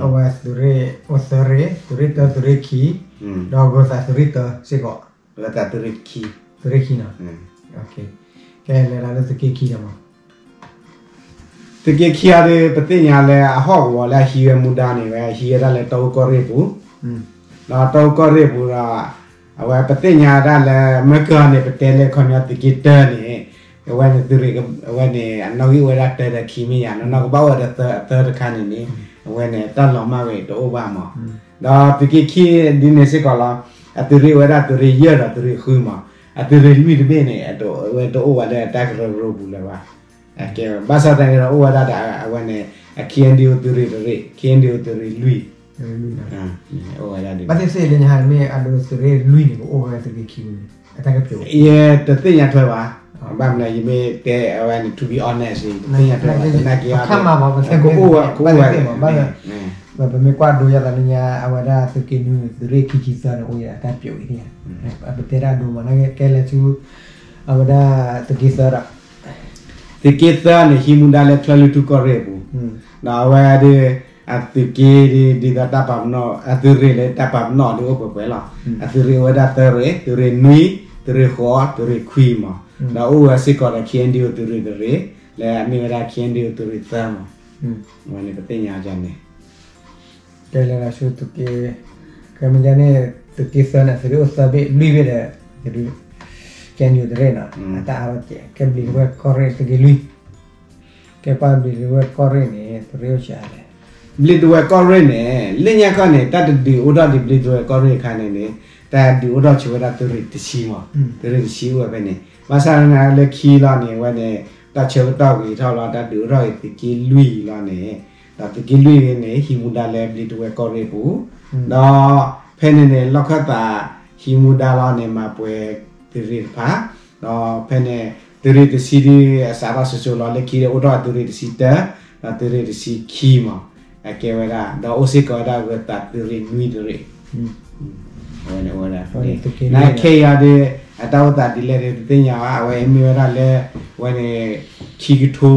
အဝဲသုးရ့ၣ်အိၣ်သၢရ့ၣ် သုးရ့ၣ်တၢ သုးရ့ၣ်ခံ ဒီးအဂုၤသးသုးရ့ၣ်တၢစ့ၢ်ကီး အဂုၤသးသုးရ့ၣ်ခံ သုးရ့ၣ်ခံနီၤ ကဲလဲၤဒၣ်လၢသုးက့ခံဒီးမး သုးက့ခံအံၤဒီး ပသ့ၣ်ညါလၢအဟီၣ်ကဝီၤလၢအဟံးဝဲမူဒါန့ၣ် ဝဲဟံးဝဲဒၣ်လၢတီအူကီၢ်ရ့ၣ်ပူၤ, ဒီးတီအူကီၢ်ရ့ၣ်ပူၤဒီး အဝဲပသ့ၣ်ညါဒၣ်လၢ မ့ၢ်ကီန့ၣ် ပတဲလၢခီပညီသုးက့တၢန့ၣ် အဝဲန့ၣ်သုးရ့ၣ် အဝဲန့ၣ် အနီၣ်ဂံၢ်အိၣ်ဝဲဒၣ်တၢဒီးခံမ့ၢ်ယါ နီၢ်နီၢ်ကဘၣ်အိၣ်ဝဲဒီးသၢ အသၢတခါန့ၣ်န့ၣ် အဝဲန့ၣ် တၢ်လီၤမၢ်ဝဲတအိၣ်ဘၣ်မး, ဒီးသုးက့ခံဒ်န့ၣ်စ့ၢ်ကီးလီၤ, အသုးရ့ၣ်အိၣ်ဝဲဒၣ်သုးရ့ၣ်ယဲၢ်ဒီးသုးရ့ၣ်ဃုမး, အသုးရ့ၣ်လွံၢ်တဘ့ၣ်န့ၣ် အဝဲတအိၣ်ဝဲလၢတၢ်ကရၢကရိပူၤလၢၤဘၣ်. ဘၣ်ဆၣ်သနာ်က့ဒီး အိၣ်ဝဲဒၣ်ဒီးအဝဲန့ၣ် အ ခ့ၣ်အဲၣ်ဒံၣ်အိၣ်သုးရ့ၣ်တရ့ၣ်, ခ့ၣ်အဲၣ်ဒံၣ်အိၣ်သုးရ့ၣ်လွံၢ်, အိၣ်ဝဲဒၣ်ဒ်န့ၣ် ဘၣ်သ့ၣ်သ့ၣ်လၢညါဟါန့ၣ် မ့ၢ်အဒိသုးရ့ၣ်လွံၢ်န့ၣ် ကအိၣ်ဝဲသုးက့ခံန့ၣ် အတၢ်ကပျိာ် ယတသ့ၣ်ညါထွဲဘၣ်, ဘၣ်မနုၤ ယမ့ၢ်တဲအဝဲန့ၣ် to be honest ယတသ့ၣ်ညါထွဲဘၣ် သနာ်က့ ကအိၣ်ဝဲ ကအိၣ်ဝဲ ဘၣ်သ့ၣ်သ့ၣ်မး ဘၣ် ပမ့ၢ်ကွၢ်ဒိယသးလၢညါ အဝဲဒၣ်သုးက့နွံန့ၣ် သုးရ့ၣ်ခံဆံသၢန့ၣ် အိၣ်ဝဲဒၣ်တၢ်ပျိာ်အံၤန့ၣ်, ပတဲတၢ်ဒိမး နကဲလဲၤဆူ အဝဲဒၣ်သုးက့သၢဒီး သုးက့သၢန့ၣ် ဟံးမူဒါလၢချၢၣ်လွံၢ်ထူၣ်ကီၢ်ရ့ၣ်အပူၤ, ဒီးအဝဲဒၣ် အသုးက့ဒ် ဒ်သိးတၢ်ပာ်ပနီၣ် အသုးရ့ၣ်လၢတၢ်ပာ်ပနီၣ်ဒ်အိၣ်ပှဲၤပှဲၤလီၤ. အသုးရ့ၣ်အိၣ်ဝဲဒၣ်သၢရ့ၣ်, သုးရ့ၣ်နွံ, သုးရ့ၣ်ဃိး, သုးရ့ၣ်ခွံမး, ဒီးအိၣ်ဝဲစ့ၢ်ကီးဒီး ခ့ၣ်အဲၣ်ဒံၣ်အိၣ်သုးရ့ၣ်တရ့ၣ် လၢအမ့ၢ်ဝဲဒၣ် ခ့ၣ်အဲၣ်ဒံၣ်အိၣ်သုးရ့ၣ်သၢမး, အဝဲန့ၣ်ပသ့ၣ်ညါန့ၣ် ကဲလဲၤလီၤဆူသုးက့, ကဲမ့ၢ်ဒ်န့ၣ် သုးက့သၢန့ၣ် သုးရ့ၣ်အိၣ်သၢဘ့ၣ် လွံၢ်ဘ့ၣ်ဒီး ခ့ၣ်အဲၣ်ဒံၣ်အိၣ်တရ့ၣ်နီၤ အတၢ်အါထီၣ်ကဲ ကဲဘျံးဒဝဲၢ်ကီၢ်ရ့ၣ်သုးက့လွံၢ်, ကဲပှၤဘျံးဒဝဲၢ်ကီၢ်ရ့ၣ်န့ၣ် သုးရ့ၣ်အိၣ်ဆံးလဲၣ်. ဘျံးဒဝဲၢ်ကီၢ်ရ့ၣ်န့ၣ် လၢညါခီန့ၣ် တၢ်တဒုးအိၣ်ထီၣ်ဒံးဘျံးဒဝဲၢ်ကီၢ်ရ့ၣ်အခါန့ၣ်န့ၣ် တၢ်ဒုးအိၣ်ထီၣ်ဆံးဝဲဒၣ်သုးရ့ၣ်တဆံမး, သုးရ့ၣ်တဆံအိၣ်ဝဲဖဲန့ၣ်, ဘၣ်ဆၣ်သနာ်က့လၢခံလီၤန့ၣ် အဝဲန့ၣ် တၢ်ဆၢကတီၢ်ဂ့ၤထီၣ်လီၤ တၢ်ဒုးအိၣ်ထီၣ်ဂ့ၤသုးက့လွံၢ်လီၤန့ၣ်, ဒီးသုးက့လွံၢ်န့ၣ် ဟံးမူဒါလၢဘျံးဒဝဲၢ်ကီၢ်ရ့ၣ်ပူၤ, ဒီးဖဲန့ၣ်န့ၣ် လီၢ်ခၢၣ်သးဟံးမူဒါလီၤန့ၣ် မၤပှဲၤသုးရ့ၣ်တဖၣ်, ဒီးဖဲန့ၣ် သုးရ့ၣ်တဆံဒ်အစးထီၣ်စိၤစိၤလီၤ လၢခံဒီးအိၣ်ထီၣ်သုးရ့ၣ်တဆံတၢ, ဒီးသုးရ့ၣ်တဆံခံမး, အကဲဝဲဒၣ် ဒီးအိၣ်စ့ၢ်ကီးဝဲဒၣ်အဂုၤသးသုးရ့ၣ်နွံတရ့ၣ်, အဝဲန့ၣ်အိၣ်ဝဲဒၣ်, နခဲအံၤအံၤဒီး အတၢ်အိၣ်သးဒ်လဲၣ်ဒီး တသ့ၣ်ညါဘၣ် အဝဲမ့ၢ်ဝဲဒၣ်လၢ အဝဲန့ၣ် ခံကထိ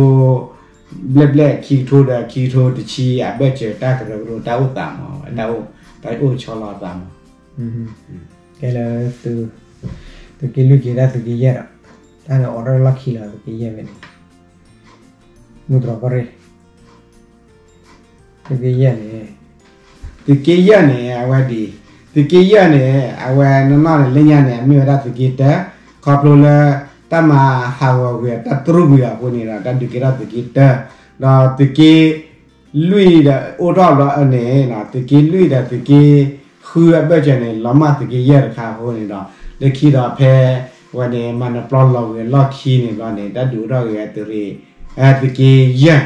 ဘျဲၣ်ဘျဲၣ် ခံကထိဒီးခံကထိတဆံ အဘၢၣ်စၢၤတၢ်ကရၢကရိတၢ်အိၣ်သးမး တၢ်အိၣ်ဆီလီၤအသးမး, ကဲလၢ သုးက့လွံၢ်က့ၤဒၣ်သုးက့ယဲၢ်ဒီး တၢ်န့ၣ်အိးထီၣ်လီၢ်ခံလီၤ သုးက့ယဲၢ်ဖဲန့ၣ်, မူတြီၢ်ကီၢ်ရ့ၣ် သုးက့ယဲၢ်န့ၣ် သုးက့ယဲၢ်န့ၣ် အဝဲဒ်အံၤ, သုးက့ယဲၢ်န့ၣ် အဝဲနီၢ်နီၢ်န့ၣ် လၢညါန့ၣ် အမ့ၢ်ဝဲဒၣ်သုးက့တၢ, ခီဖျိလၢ တၢ်မၤဟးဂီၤကွံာ်အတၢ်တြူာ်ကွံာ်အဃိန့ၣ်ဒီး တၢ်ဒုးကဲထီၣ်သုးက့တၢ, ဒီးသုးက့လွံၢ်ဒီးအိၣ်ထီၣ်ဘျီန့ၣ် သုးက့လွံၢ်ဒီးသုးက့ဃုအဘၢၣ်စၢၤန့ၣ် လီၤမၢ်သုးက့ယဲၢ်တခါအဃိန့ၣ်ဒီး လၢခံဒီးဖဲ ဝဲန့ၣ် မၤနၢၤပျီလီၤဝံၤအလီၢ်ခံန့ၣ်ဘျီန့ၣ် တၢ်ဒုးအိၣ်ထီၣ်က့ၤဝဲသုးရ့ၣ် သုးက့ယဲၢ်,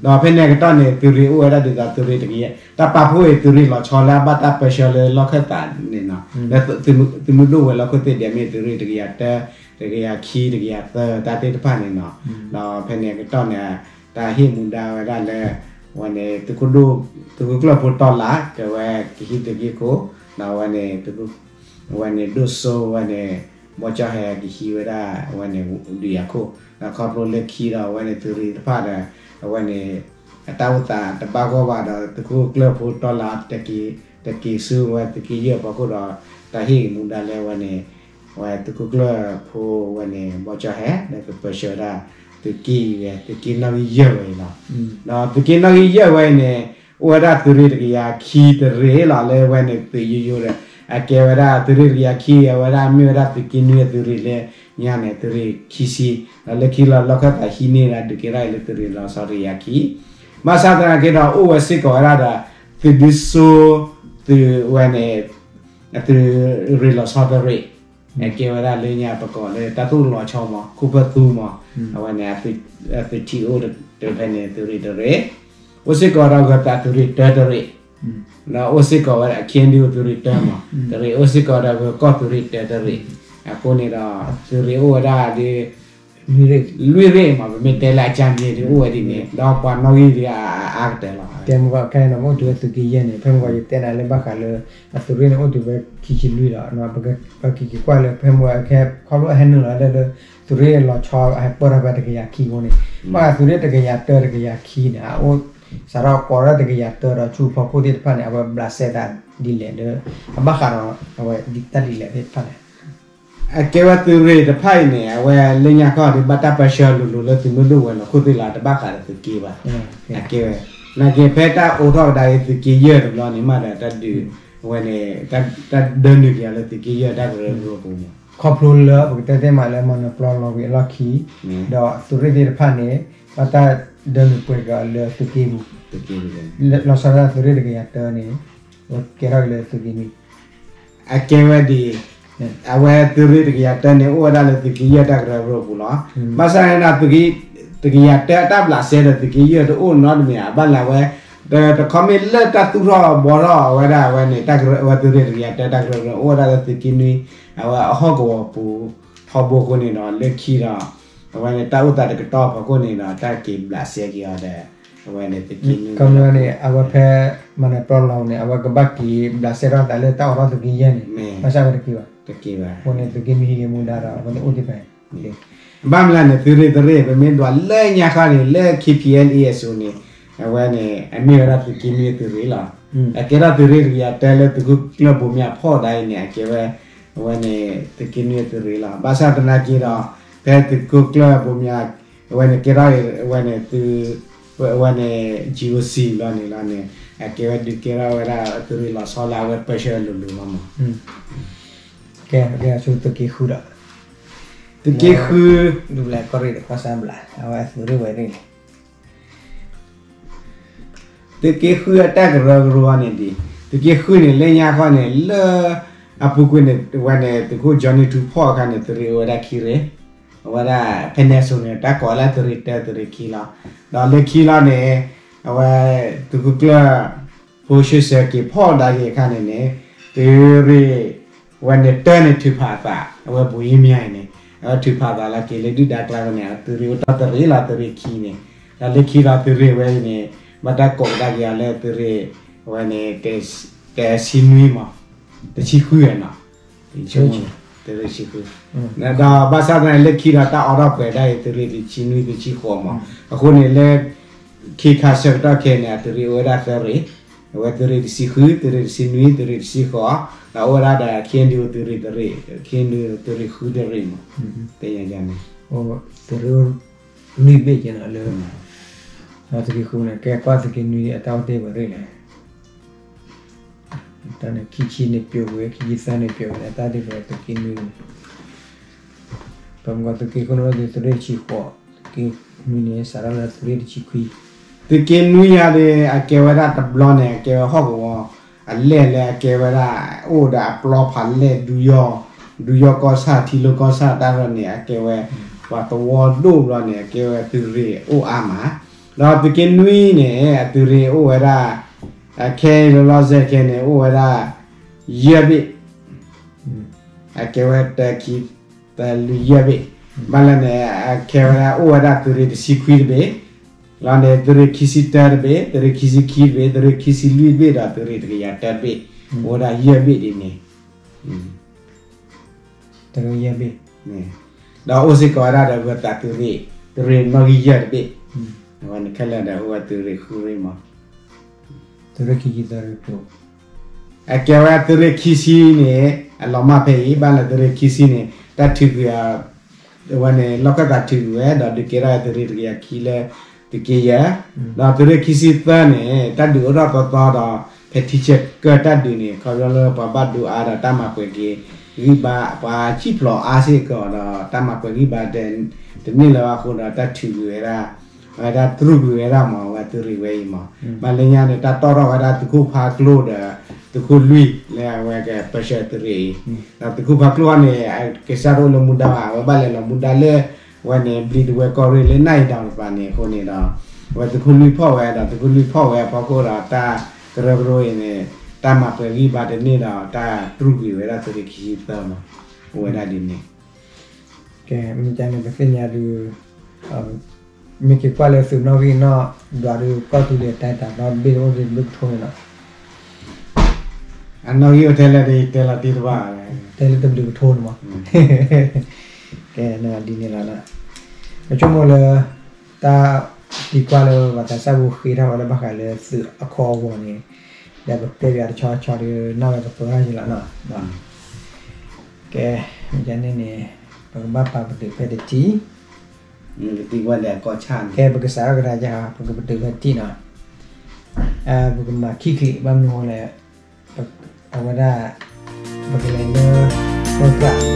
ဒီးဖဲန့ၣ်အကတီၢ်န့ၣ် သုးရ့ၣ်အိၣ်ဝဲဒၣ်ဒ်သိးသုးရ့ၣ်တကယၤ, တၢ်ပာ်ဖှိၣ်အံၤ သုးရ့ၣ်လီၤဆီလၢအဘၣ်တၢ်ပၢဆှၢလၢလီၢ်ခၢၣ်သးန့ၣ်နီၤ, လၢသုးမုၢ်ဒိၣ်ဝဲၤလီၢ်ခိၣ်သ့ၣ်ဒဲး မ့ၢ်သုးရ့ၣ်တကယၤတၢ, တကယၤခံ တကယၤသၢ တၢ်သ့ၣ်တဖၣ်န့ၣ်နီၤ, ဒီးဖဲန့ၣ်အကတီၢ်န့ၣ် တၢ်ဟ့ၣ်မူဒါဝဲဒၣ်လၢ ဝဲန့ၣ် သုးခိၣ်ဒိၣ် သုးခိၣ်ကျၢၢ်ဖိတီလး ကဝဲကဟံးသုးက့ခိၣ်, ဒီးဝဲန့ၣ် ဝဲန့ၣ်ဒိၣ်စိဝဲန့ၣ် ဘီကၠီၣ်ဟဲကဟံးဝဲဒၣ် ဝဲန့ၣ်ဒုးယၤခိၣ်, ဒီးခီဖျိလၢခံဒီး ဝဲန့ၣ်သုးရ့ၣ်တဖၣ်ဒီး အဝဲန့ၣ် အတၢ်အိၣ်သးတဘၣ်ဂီၢ်ဘၣ်ဒီး သုးခိၣ်ကျၢၢ်ဖိတီလး တက့ၤဆူဝဲသုးက့ယဲၢ်အဖီခိၣ်ဒီး တၢ်ဟ့ၣ်ဂ့ၤမူဒါလၢဝဲန့ၣ် ဝဲသုးခိၣ်ကျၢၢ်ဖိဝဲန့ၣ် ဘီကၠီၣ်ဟဲ လၢကပၢဆှၢဝဲဒၣ် သုးက့ယဲၢ် သုးက့နီၣ်ဂံၢ်ယဲၢ်ဝဲအံၤလီၤ. ဒီးသုးက့နီၣ်ဂံၢ်ယဲၢ်ဝဲအံၤန့ၣ် အိၣ်ဝဲဒၣ်သုးရ့ၣ်တကယၤခံတရ့ၣ်လီၤ လၢဝဲန့ၣ်သုးယိယိဒီး အကဲဝဲဒၣ်သုးရ့ၣ်တကယၤခံ အဝဲဒၣ်မ့ၢ်ဝဲဒၣ်သုးက့နွံအသုးရ့ၣ်လၢညါန့ၣ် သုးရ့ၣ်ခံဆံ, ဒီးလၢခံလီၤလီၢ်ခၢၣ်သးဟံးန့ၢ်ဒီးဒုးကဲထီၣ်အံၤလၢသုးရ့ၣ်လီၤဆီတကယၤခံ, ဘၣ်ဆၣ်သနာ်က့ဒီး အိၣ်ဝဲစ့ၢ်ကီးဝဲဒၣ်ဒီး သုးဒုစိ သုးဝဲန့ၣ် အသုးရ့ၣ်လီၤဆီတရ့ၣ်, အကဲဝဲဒၣ်လၢညါပကိးလၢတၢ်သူၣ်လီၤဆီမး ခိၣ်ဖၢၣ်သူမး, အဝဲန့ၣ် အသုးထံအိၣ်တဖဲန့ၣ် သုးရ့ၣ်တရ့ၣ်, အိၣ်စ့ၢ်ကီးဒီးဂၢၤသးသုးရ့ၣ်တၢတရ့ၣ်, ဒီးအိၣ်စ့ၢ်ကီးဝဲ ခ့ၣ်အဲၣ်ယူၣ် သုးရ့ၣ်တၢမး တရ့ၣ်, အိၣ်စ့ၢ်ကီးဒီးဂၢၤကီၢ်သုးရ့ၣ်တၢတရ့ၣ်, အဃိန့ၣ်ဒီး သုးရ့ၣ်အိၣ်ဝဲဒၣ်ဒီး လွံၢ်ရ့ၣ်မး ပမ့ၢ်တဲလၢအကၢ်မ့ၢ်ဒ်အိၣ်ဝဲဒ်န့ၣ် ဒီးပှၤနီၣ်ဂံၢ်ဒ်အါကတၢၢ်လီၤ. တဲမ့ၢ်ဘၣ်ခဲအံၤန့ၣ် မ့ၢ်အိၣ်တုၤဝဲသုးက့ယဲၢ်န့ၣ် ဖဲမ့ၢ်ဝဲယတဲနၤလၢဘၣ်ဃးလၢ အသုးရ့ၣ်န့ၣ်အိၣ်တုၤဝဲခံဆံလွံၢ်ဒီး ပကက့ၤကွၢ်လၢဖဲမ့ၢ်ဝဲခဲခီဖျိအဟဲနုာ်လီၤလၢ သုးရ့ၣ်လီၤဆီအဟဲပၢၢ်ထီၣ်ဖဲတကယၤခံအဃိန့ၣ် ဘၣ်ဃးသုးရ့ၣ်တကယၤတၢတကယၤခံန့ၣ် အအိၣ်စးထီၣ်ကိးထီၣ်တကယၤတၢဒီးဆူဖီခိၣ်သ့ၣ်တဖၣ်န့ၣ် အဝဲဘျးစဲသးဒ်လဲၣ်ဒီး အဘၣ်ဃးဒီးအဝဲတၢ်ဒ်လဲၣ်သ့ၣ်တဖၣ်လဲၣ်. အကဲဝဲသုးရ့ၣ်တဖၣ်အံၤန့ၣ် အဝဲလၢညါခီဒီး ဘၣ်တၢ်ပၢဆှၢလိၤလိၤလၢသုးမုၢ်ဒိၣ်ဝဲၤလီၢ်ခိၣ်သ့ၣ်လီၤ တဘၣ်ဃးဒီးသုးက့ဘၣ်. အကဲဝဲ နာ်က့ဖဲတၢ်အိးထီၣ်ကဒါက့ၤသုးက့ယဲၢ်တဘျီန့ၣ် မ့ၢ်ဒီးတၢ်ဒုးဝဲန့ၣ် တၢ်ဒၢနုာ်က့ၤအီၤလၢသုးက့ယဲၢ်တၢ်ကရၢကရိအပူၤမး ခီဖျိလၢပကတဲသ့မးလၢမၤနၢၤပျီလီၤဝံၤအလီၢ်ခံ ဒီးသုးရ့ၣ်သ့ၣ်တဖၣ်န့ၣ် ဘၣ်တၢ်ဒၢနုာ်ပှဲၤက့ၤအီၤလၢသုးက့ပူၤ လီၤဆီဒၣ်သုးရ့ၣ်တကယၤတၢန့ၣ် ကဲထီၣ်က့ၤလၢသုးက့နွံ အကဲဝဲဒ်အံၤ, အဝဲသုးရ့ၣ်တကယၤတၢန့ၣ် အိၣ်ဝဲဒၣ်လၢသုးက့ယဲၢ်တၢ်ကရၢကရိအပူၤလီၤ. ဘၣ်ဆၣ်န့ၣ်ဒီး တကယၤတၢအတၢ်ဘျးစဲဒီးသုးက့ယဲၢ်တအိၣ်နီတမံၤ အဘၣ်လၢအဝဲ တခီမ့ၢ်လၢတၢ်သူၣ်ထီၣ်ဘှီထီၣ်အဝဲဒၣ်အဝဲန့ၣ် တၢ်ကရၢအဝဲသုးရ့ၣ်တကယၤတၢတၢ်ကရၢကရိ အိၣ်ဝဲဒၣ်လၢသုးက့နွံ အဝဲအဟီၣ်ကဝီၤပူၤထီဘိအဃိန့ၣ်ဒီး လၢခံဒီး အဝဲန့ၣ် တၢ်အိၣ်သးတကတီၢ်အဖီခိၣ်န့ၣ်ဒီး တၢ်က့ၤဘျးစဲက့ၤအီၤဒီး အဝဲန့ၣ်သုးက့နွံ ခီမ့ၢ်န့ၣ် အဝဲဖဲမၤနၢၤပျီလီၤန့ၣ် အဝဲကဘၣ်က့ၤဘျးစဲထီၣ်သးလၢတၢ်အိးထီၣ်သုးက့ယဲၢ်န့ၣ် ဘၣ်ဆၣ်ဝဲတက့ၤဘၣ်. အဃိန့ၣ် သုးက့နွံဟံးက့ၤမူဒါဒီး အဝဲန့ၣ်အိၣ်သ့ၣ်ဖဲ ဘၣ်မနုၤလဲၣ်န့ၣ် သုးရ့ၣ်တရ့ၣ် ပမ့ၢ်ဒွးလၢညါခီန့ၣ် လၢ K P L A S O န့ၣ် အဝဲန့ၣ် အမ့ၢ်ဝဲဒၣ်သုးက့နွံသုးရ့ၣ်လီၤ. အကဲထီၣ်သုးရ့ၣ်တကယၤတၢလၢသုးခိၣ်ကျၢၢ်ဘိမၠးဖီၣ်ဒၣ်အံၤန့ၣ် အကဲဝဲ အဝဲန့ၣ် သုးက့နွံသုးရ့ၣ်လီၤ. ဘၣ်ဆၣ်သနာ်က့ဒီး ဖဲသုးခိၣ်ကျၢၢ်ဘိမၠး အဝဲန့ၣ်ကဲထီၣ် အဝဲန့ၣ်သုး အဝဲန့ၣ် G O C လီၤန့ၣ်လီၤန့ၣ် အကဲဝဲဒုးကဲထီၣ်ဝဲဒၣ်သုးရ့ၣ်လီၤဆီလၢအဝဲပၢဆှၢလိၤလိၤလီၤမး. ကဲ ကဲဆူသုးက့ဃုဒီး သုးက့ဃု ဒူပျဲၢ်ကီၢ်ရ့ၣ်ဒီးကီၢ်ဆၣ်ဘျး အဝဲသုးရ့ၣ်ဝဲရ့ၣ်န့ၣ် သုးက့ဃုအတၢ်ကရၢကရိန့ၣ်ဒ် သုးက့ဃုန့ၣ် လၢညါခီန့ၣ် လၢအပူၤကွံာ်န့ၣ် ဝဲန့ၣ် သုးခိၣ် Johnny ထူဖီၣ်အခါန့ၣ် သုးရ့ၣ်အိၣ်ဝဲဒၣ်ခံရ့ၣ်, အဝဲဒၣ်ဖဲန့ၣ်အစိၤန့ၣ် တၢ်ကိးလၢသုးရ့ၣ်တၢ သုးရ့ၣ်ခံလီၤ. ဒီးလၢခံလီၤန့ၣ် အဝဲ သုးခိၣ်ကျၢၢ် ဖိၡိၣ်စၢက့ၤဖီၣ်ဒါက့ၤအခါန့ၣ်န့ၣ် သုးရ့ၣ် ဝဲန့ၣ်တၢန့ၣ်ထုးဖးအသး အဝဲဘိယ့မၠါအံၤန့ၣ် အဝဲထုးဖးအသးလီၤက့ၤလၢဒုၣ်ဒါကျါန့ၣ် သုးရ့ၣ်အိၣ်တ့ၢ်တရ့ၣ်လီၤ သုးရ့ၣ်ခံန့ၣ် ဒီးလၢခံလီၤသုးရ့ၣ်ဝဲအံၤန့ၣ် ဘၣ်တၢ်ကိးကဒါက့ၤအီၤလၢသုးရ့ၣ် ဝဲန့ၣ် တဆံနွံမး တဆံဃုနီၤ သုးရ့ၣ်ဆံဃု ဒီးဘၣ်ဆၣ်သနာ်က့လၢခံဒီးတၢ်အိးထီၣ်ပှဲၤဒၣ်အံၤ သုးရ့ၣ်တဆံနွံ တဆံဃိးမး အဃိန့ၣ်လၢ ခံခါဆၢကတီၢ်ခဲအံၤန့ၣ် အသုးရ့ၣ်အိၣ်ဝဲဒၣ်သၢရ့ၣ်, အဝဲသုးရ့ၣ်တဆံဃု, သုးရ့ၣ်တဆံနွံ, သုးရ့ၣ်တဆံဃိး, ဒီးအိၣ်ဝဲဒၣ်ဒီး ခ့ၣ်အဲၣ်ယူၣ် သုးရ့ၣ်တရ့ၣ်, ခ့ၣ်အဲၣ်ယူၣ် သုးရ့ၣ်ဃုတရ့ၣ်မး, သ့ၣ်ညါန့ၣ် သုးရ့ၣ်လွံၢ်ဘ့ၣ်ကဲနီၤလၢ သုးက့ဃုန့ၣ် ကဲကွၢ်သုးက့နွံအတၢ်အိၣ်တ့ၢ်ဝဲရ့ၣ်လဲၣ် ခံဆံန့ၣ်ပျိာ်ဝဲ ခံဆံသၢန့ၣ်ပျိာ်ဝဲ အတၢ်ဒ်သိးသုးက့နွံန့ၣ် ပမ့ၢ်ကွၢ်သုးက့ခိၣ်နူာ်ဒ်သုးရ့ၣ်တဆံဃိး, သုးက့နွံန့ၣ် စးထီၣ်လၢသုးရ့ၣ်တဆံခွံ, သုးက့နွံယၤဒီး အကဲဝဲဒၣ်တဘျီန့ၣ် အကဲဝဲဟီၣ်ကဝီၤ အလဲၢ်လၢအကဲဝဲဒၣ် အိၣ်ဒီးအပျီဖးလဲၢ် ဒူယီၢ်ကီၢ်ဆၣ် ထံလိၢ်ကီၢ်ဆၣ်တၢ်ဒီးန့ၣ် အကဲဝဲ ပှၤသဝီဒိၣ်ဘျီန့ၣ် အကဲဝဲသုးရ့ၣ်အိၣ်အါမး, ဒီးသုးက့နွံန့ၣ် အသုးရ့ၣ်အိၣ်ဝဲဒၣ် ခဲအံၤလီၤလီၤဆဲးခဲန့ၣ် အိၣ်ဝဲဒၣ် ယဲၢ်ဘ့ၣ် အကဲဝဲတၢ ခံ သၢ လွံၢ် ယဲၢ်ဘ့ၣ်, ဘၣ်လဲၣ်န့ၣ် အကဲဝဲဒၣ်အိၣ်ဝဲဒၣ်သုးရ့ၣ်တဆံခွံတဘ့ၣ်, လီၤန့ၣ် သုးရ့ၣ်ခံဆံတၢတဘ့ၣ်, သုးရ့ၣ်ခံဆံခံတဘ့ၣ်, သုးရ့ၣ်ခံဆံလွံၢ်တဘ့ၣ် ဒီးသုးရ့ၣ်တကယၤတၢတဘ့ၣ်, အိၣ်ဝဲဒၣ်ယဲၢ်ဘ့ၣ်ဒ်န့ၣ် တရၢယဲၢ်ဘ့ၣ်, ဒီးအိၣ်စ့ၢ်ကီးဝဲဒၣ်ဒီး ဝဲသးသုးရ့ၣ်, သုးရ့ၣ်နီၣ်ဂံၢ်ယဲၢ်တဘ့ၣ်, အဝဲန့ၣ်ခဲလၢာ်ဒီးအိၣ်ဝဲသုးရ့ၣ်ဃုရ့ၣ်မး, သုးရ့ၣ်ခံဆံသၢရ့ၣ်ပျိာ်, အကဲဝဲသုးရ့ၣ်ခံဆံန့ၣ် အလီၤမၢ်ဖဲအံၤ ဘၣ်လၢသုးရ့ၣ်ခံဆံန့ၣ် တၢ်ထုးကွံာ် အဝဲန့ၣ် လီၢ်ခၢၣ်သးထုးကွံာ်ဝဲ ဒီးဒုးကဲထီၣ်သုးရ့ၣ်တကယၤခံလၢ သုးက့ယဲၢ်, ဒီးသုးရ့ၣ်ခံဆံသၢန့ၣ် တၢ်ဒုးအိၣ်ထီၣ်သီသီဒီး ဖဲထံဆၢကၢၢ်တၢ်ဒုးန့ၣ် ခီဖျိလၢပှၤဘၣ်ဒိအါဒီးတၢ်မၤပှဲၤက့ၤဂံၢ်ဘါ ပှၤစံၣ်ဖျိးအါစ့ၢ်ကီးဒီး တၢ်မၤပှဲၤဂံၢ်ဘါတန့ၢ်လၢၤဘၣ်အဃိဒီး တၢ်ထုးကွံာ်ဝဲဒၣ် အဝဲဒၣ်တြူာ်ကွံာ်ဝဲဒၣ်မး အဝဲသုးရ့ၣ်ဝဲအံၤမး, မၤလၢညါန့ၣ် တၢ်တီၣ်ထီၣ်ဝဲဒၣ်သုးခိၣ်ဖးကျိဒီး သုးခိၣ်လွံၢ်လၢအဝဲကပၢဆှၢသုးရ့ၣ်အံၤ, ဒီးသုးခိၣ်ဖးကျိအံၤန့ၣ် ကစၢ်တအိၣ်လၢမူဒါဘၣ် အဝဲဘၣ်လဲၤလီၤမူဒါလၢ အဝဲန့ၣ် ဘျံးတဝဲကီၢ်ရ့ၣ်လၢနၢ်အံၤဒီးတပၤန့ၣ်အဃိန့ၣ်ဒီး အဝဲသုးခိၣ်လွံၢ်ဖီၣ်ဝဲဒီး သုးခိၣ်လွံၢ်ဖီၣ်ဝဲအဖီခိၣ်ဒီး တၢ်ကရၢကရိအံၤန့ၣ် တၢ်မၤပှဲၤဂံၢ်ဘါတန့ၢ်ဒီး တၢ်တြူာ်ကွံာ်ဝဲဒၣ်သုးရ့ၣ်ခံဆံသၢမး, အိၣ်ဝဲဒၣ်ဒ်န့ၣ် ကဲ မ့ၢ်ကန့ၣ် ပသ့ၣ်ညါဒုး မ့ၢ်က့ၤကွၢ်လၢသုးနီၣ်ဂံၢ်နီၣ်ဒွးဒုး ကီၢ်သူလ့ၤတၢ်တၢ်ဒီဘ့ၣ်တအိၣ်ဒံးတဘ့ၣ်ကထိန့ၣ်လီၤ. အနီၣ်ဂံၢ်အိၣ်ထဲလဲၣ်ဒီး တဲလီၤတံၢ်တဘၣ်, တဲလၢတဘျုးကထိန့ၣ်မး, ကဲ ဒ်န့ၣ်လီၤ. ပဆိကမိၣ်လၢ တၢ်သံကွၢ်လၢပှၤသးစၢ်ဖိဃ့ထီၣ်ဝဲလၢဘၣ်ဃးလၢသုးအခိၣ်အဂီၤန့ၣ် ဒီးပတဲပၠးတဆီဆီဒီး နၢ်ဝဲကပၢၢ်ထီၣ်ယံၤလီၤနီၤ. ကဲ မ့ၢ်ကန့ၣ်န့ၣ် ပကဘၣ်ပာ်ပတုာ်ဖဲတထံၣ်, ကဲ ပကစးထီၣ်ကဒါက့ၤ ပကပတုာ်ဖဲတထံၣ်နီၤ. ပကမၤခံချံး ဘၣ်မနုၤဃိလဲၣ်, အဝဲဒၣ် ပကလဲၤလၢ ပက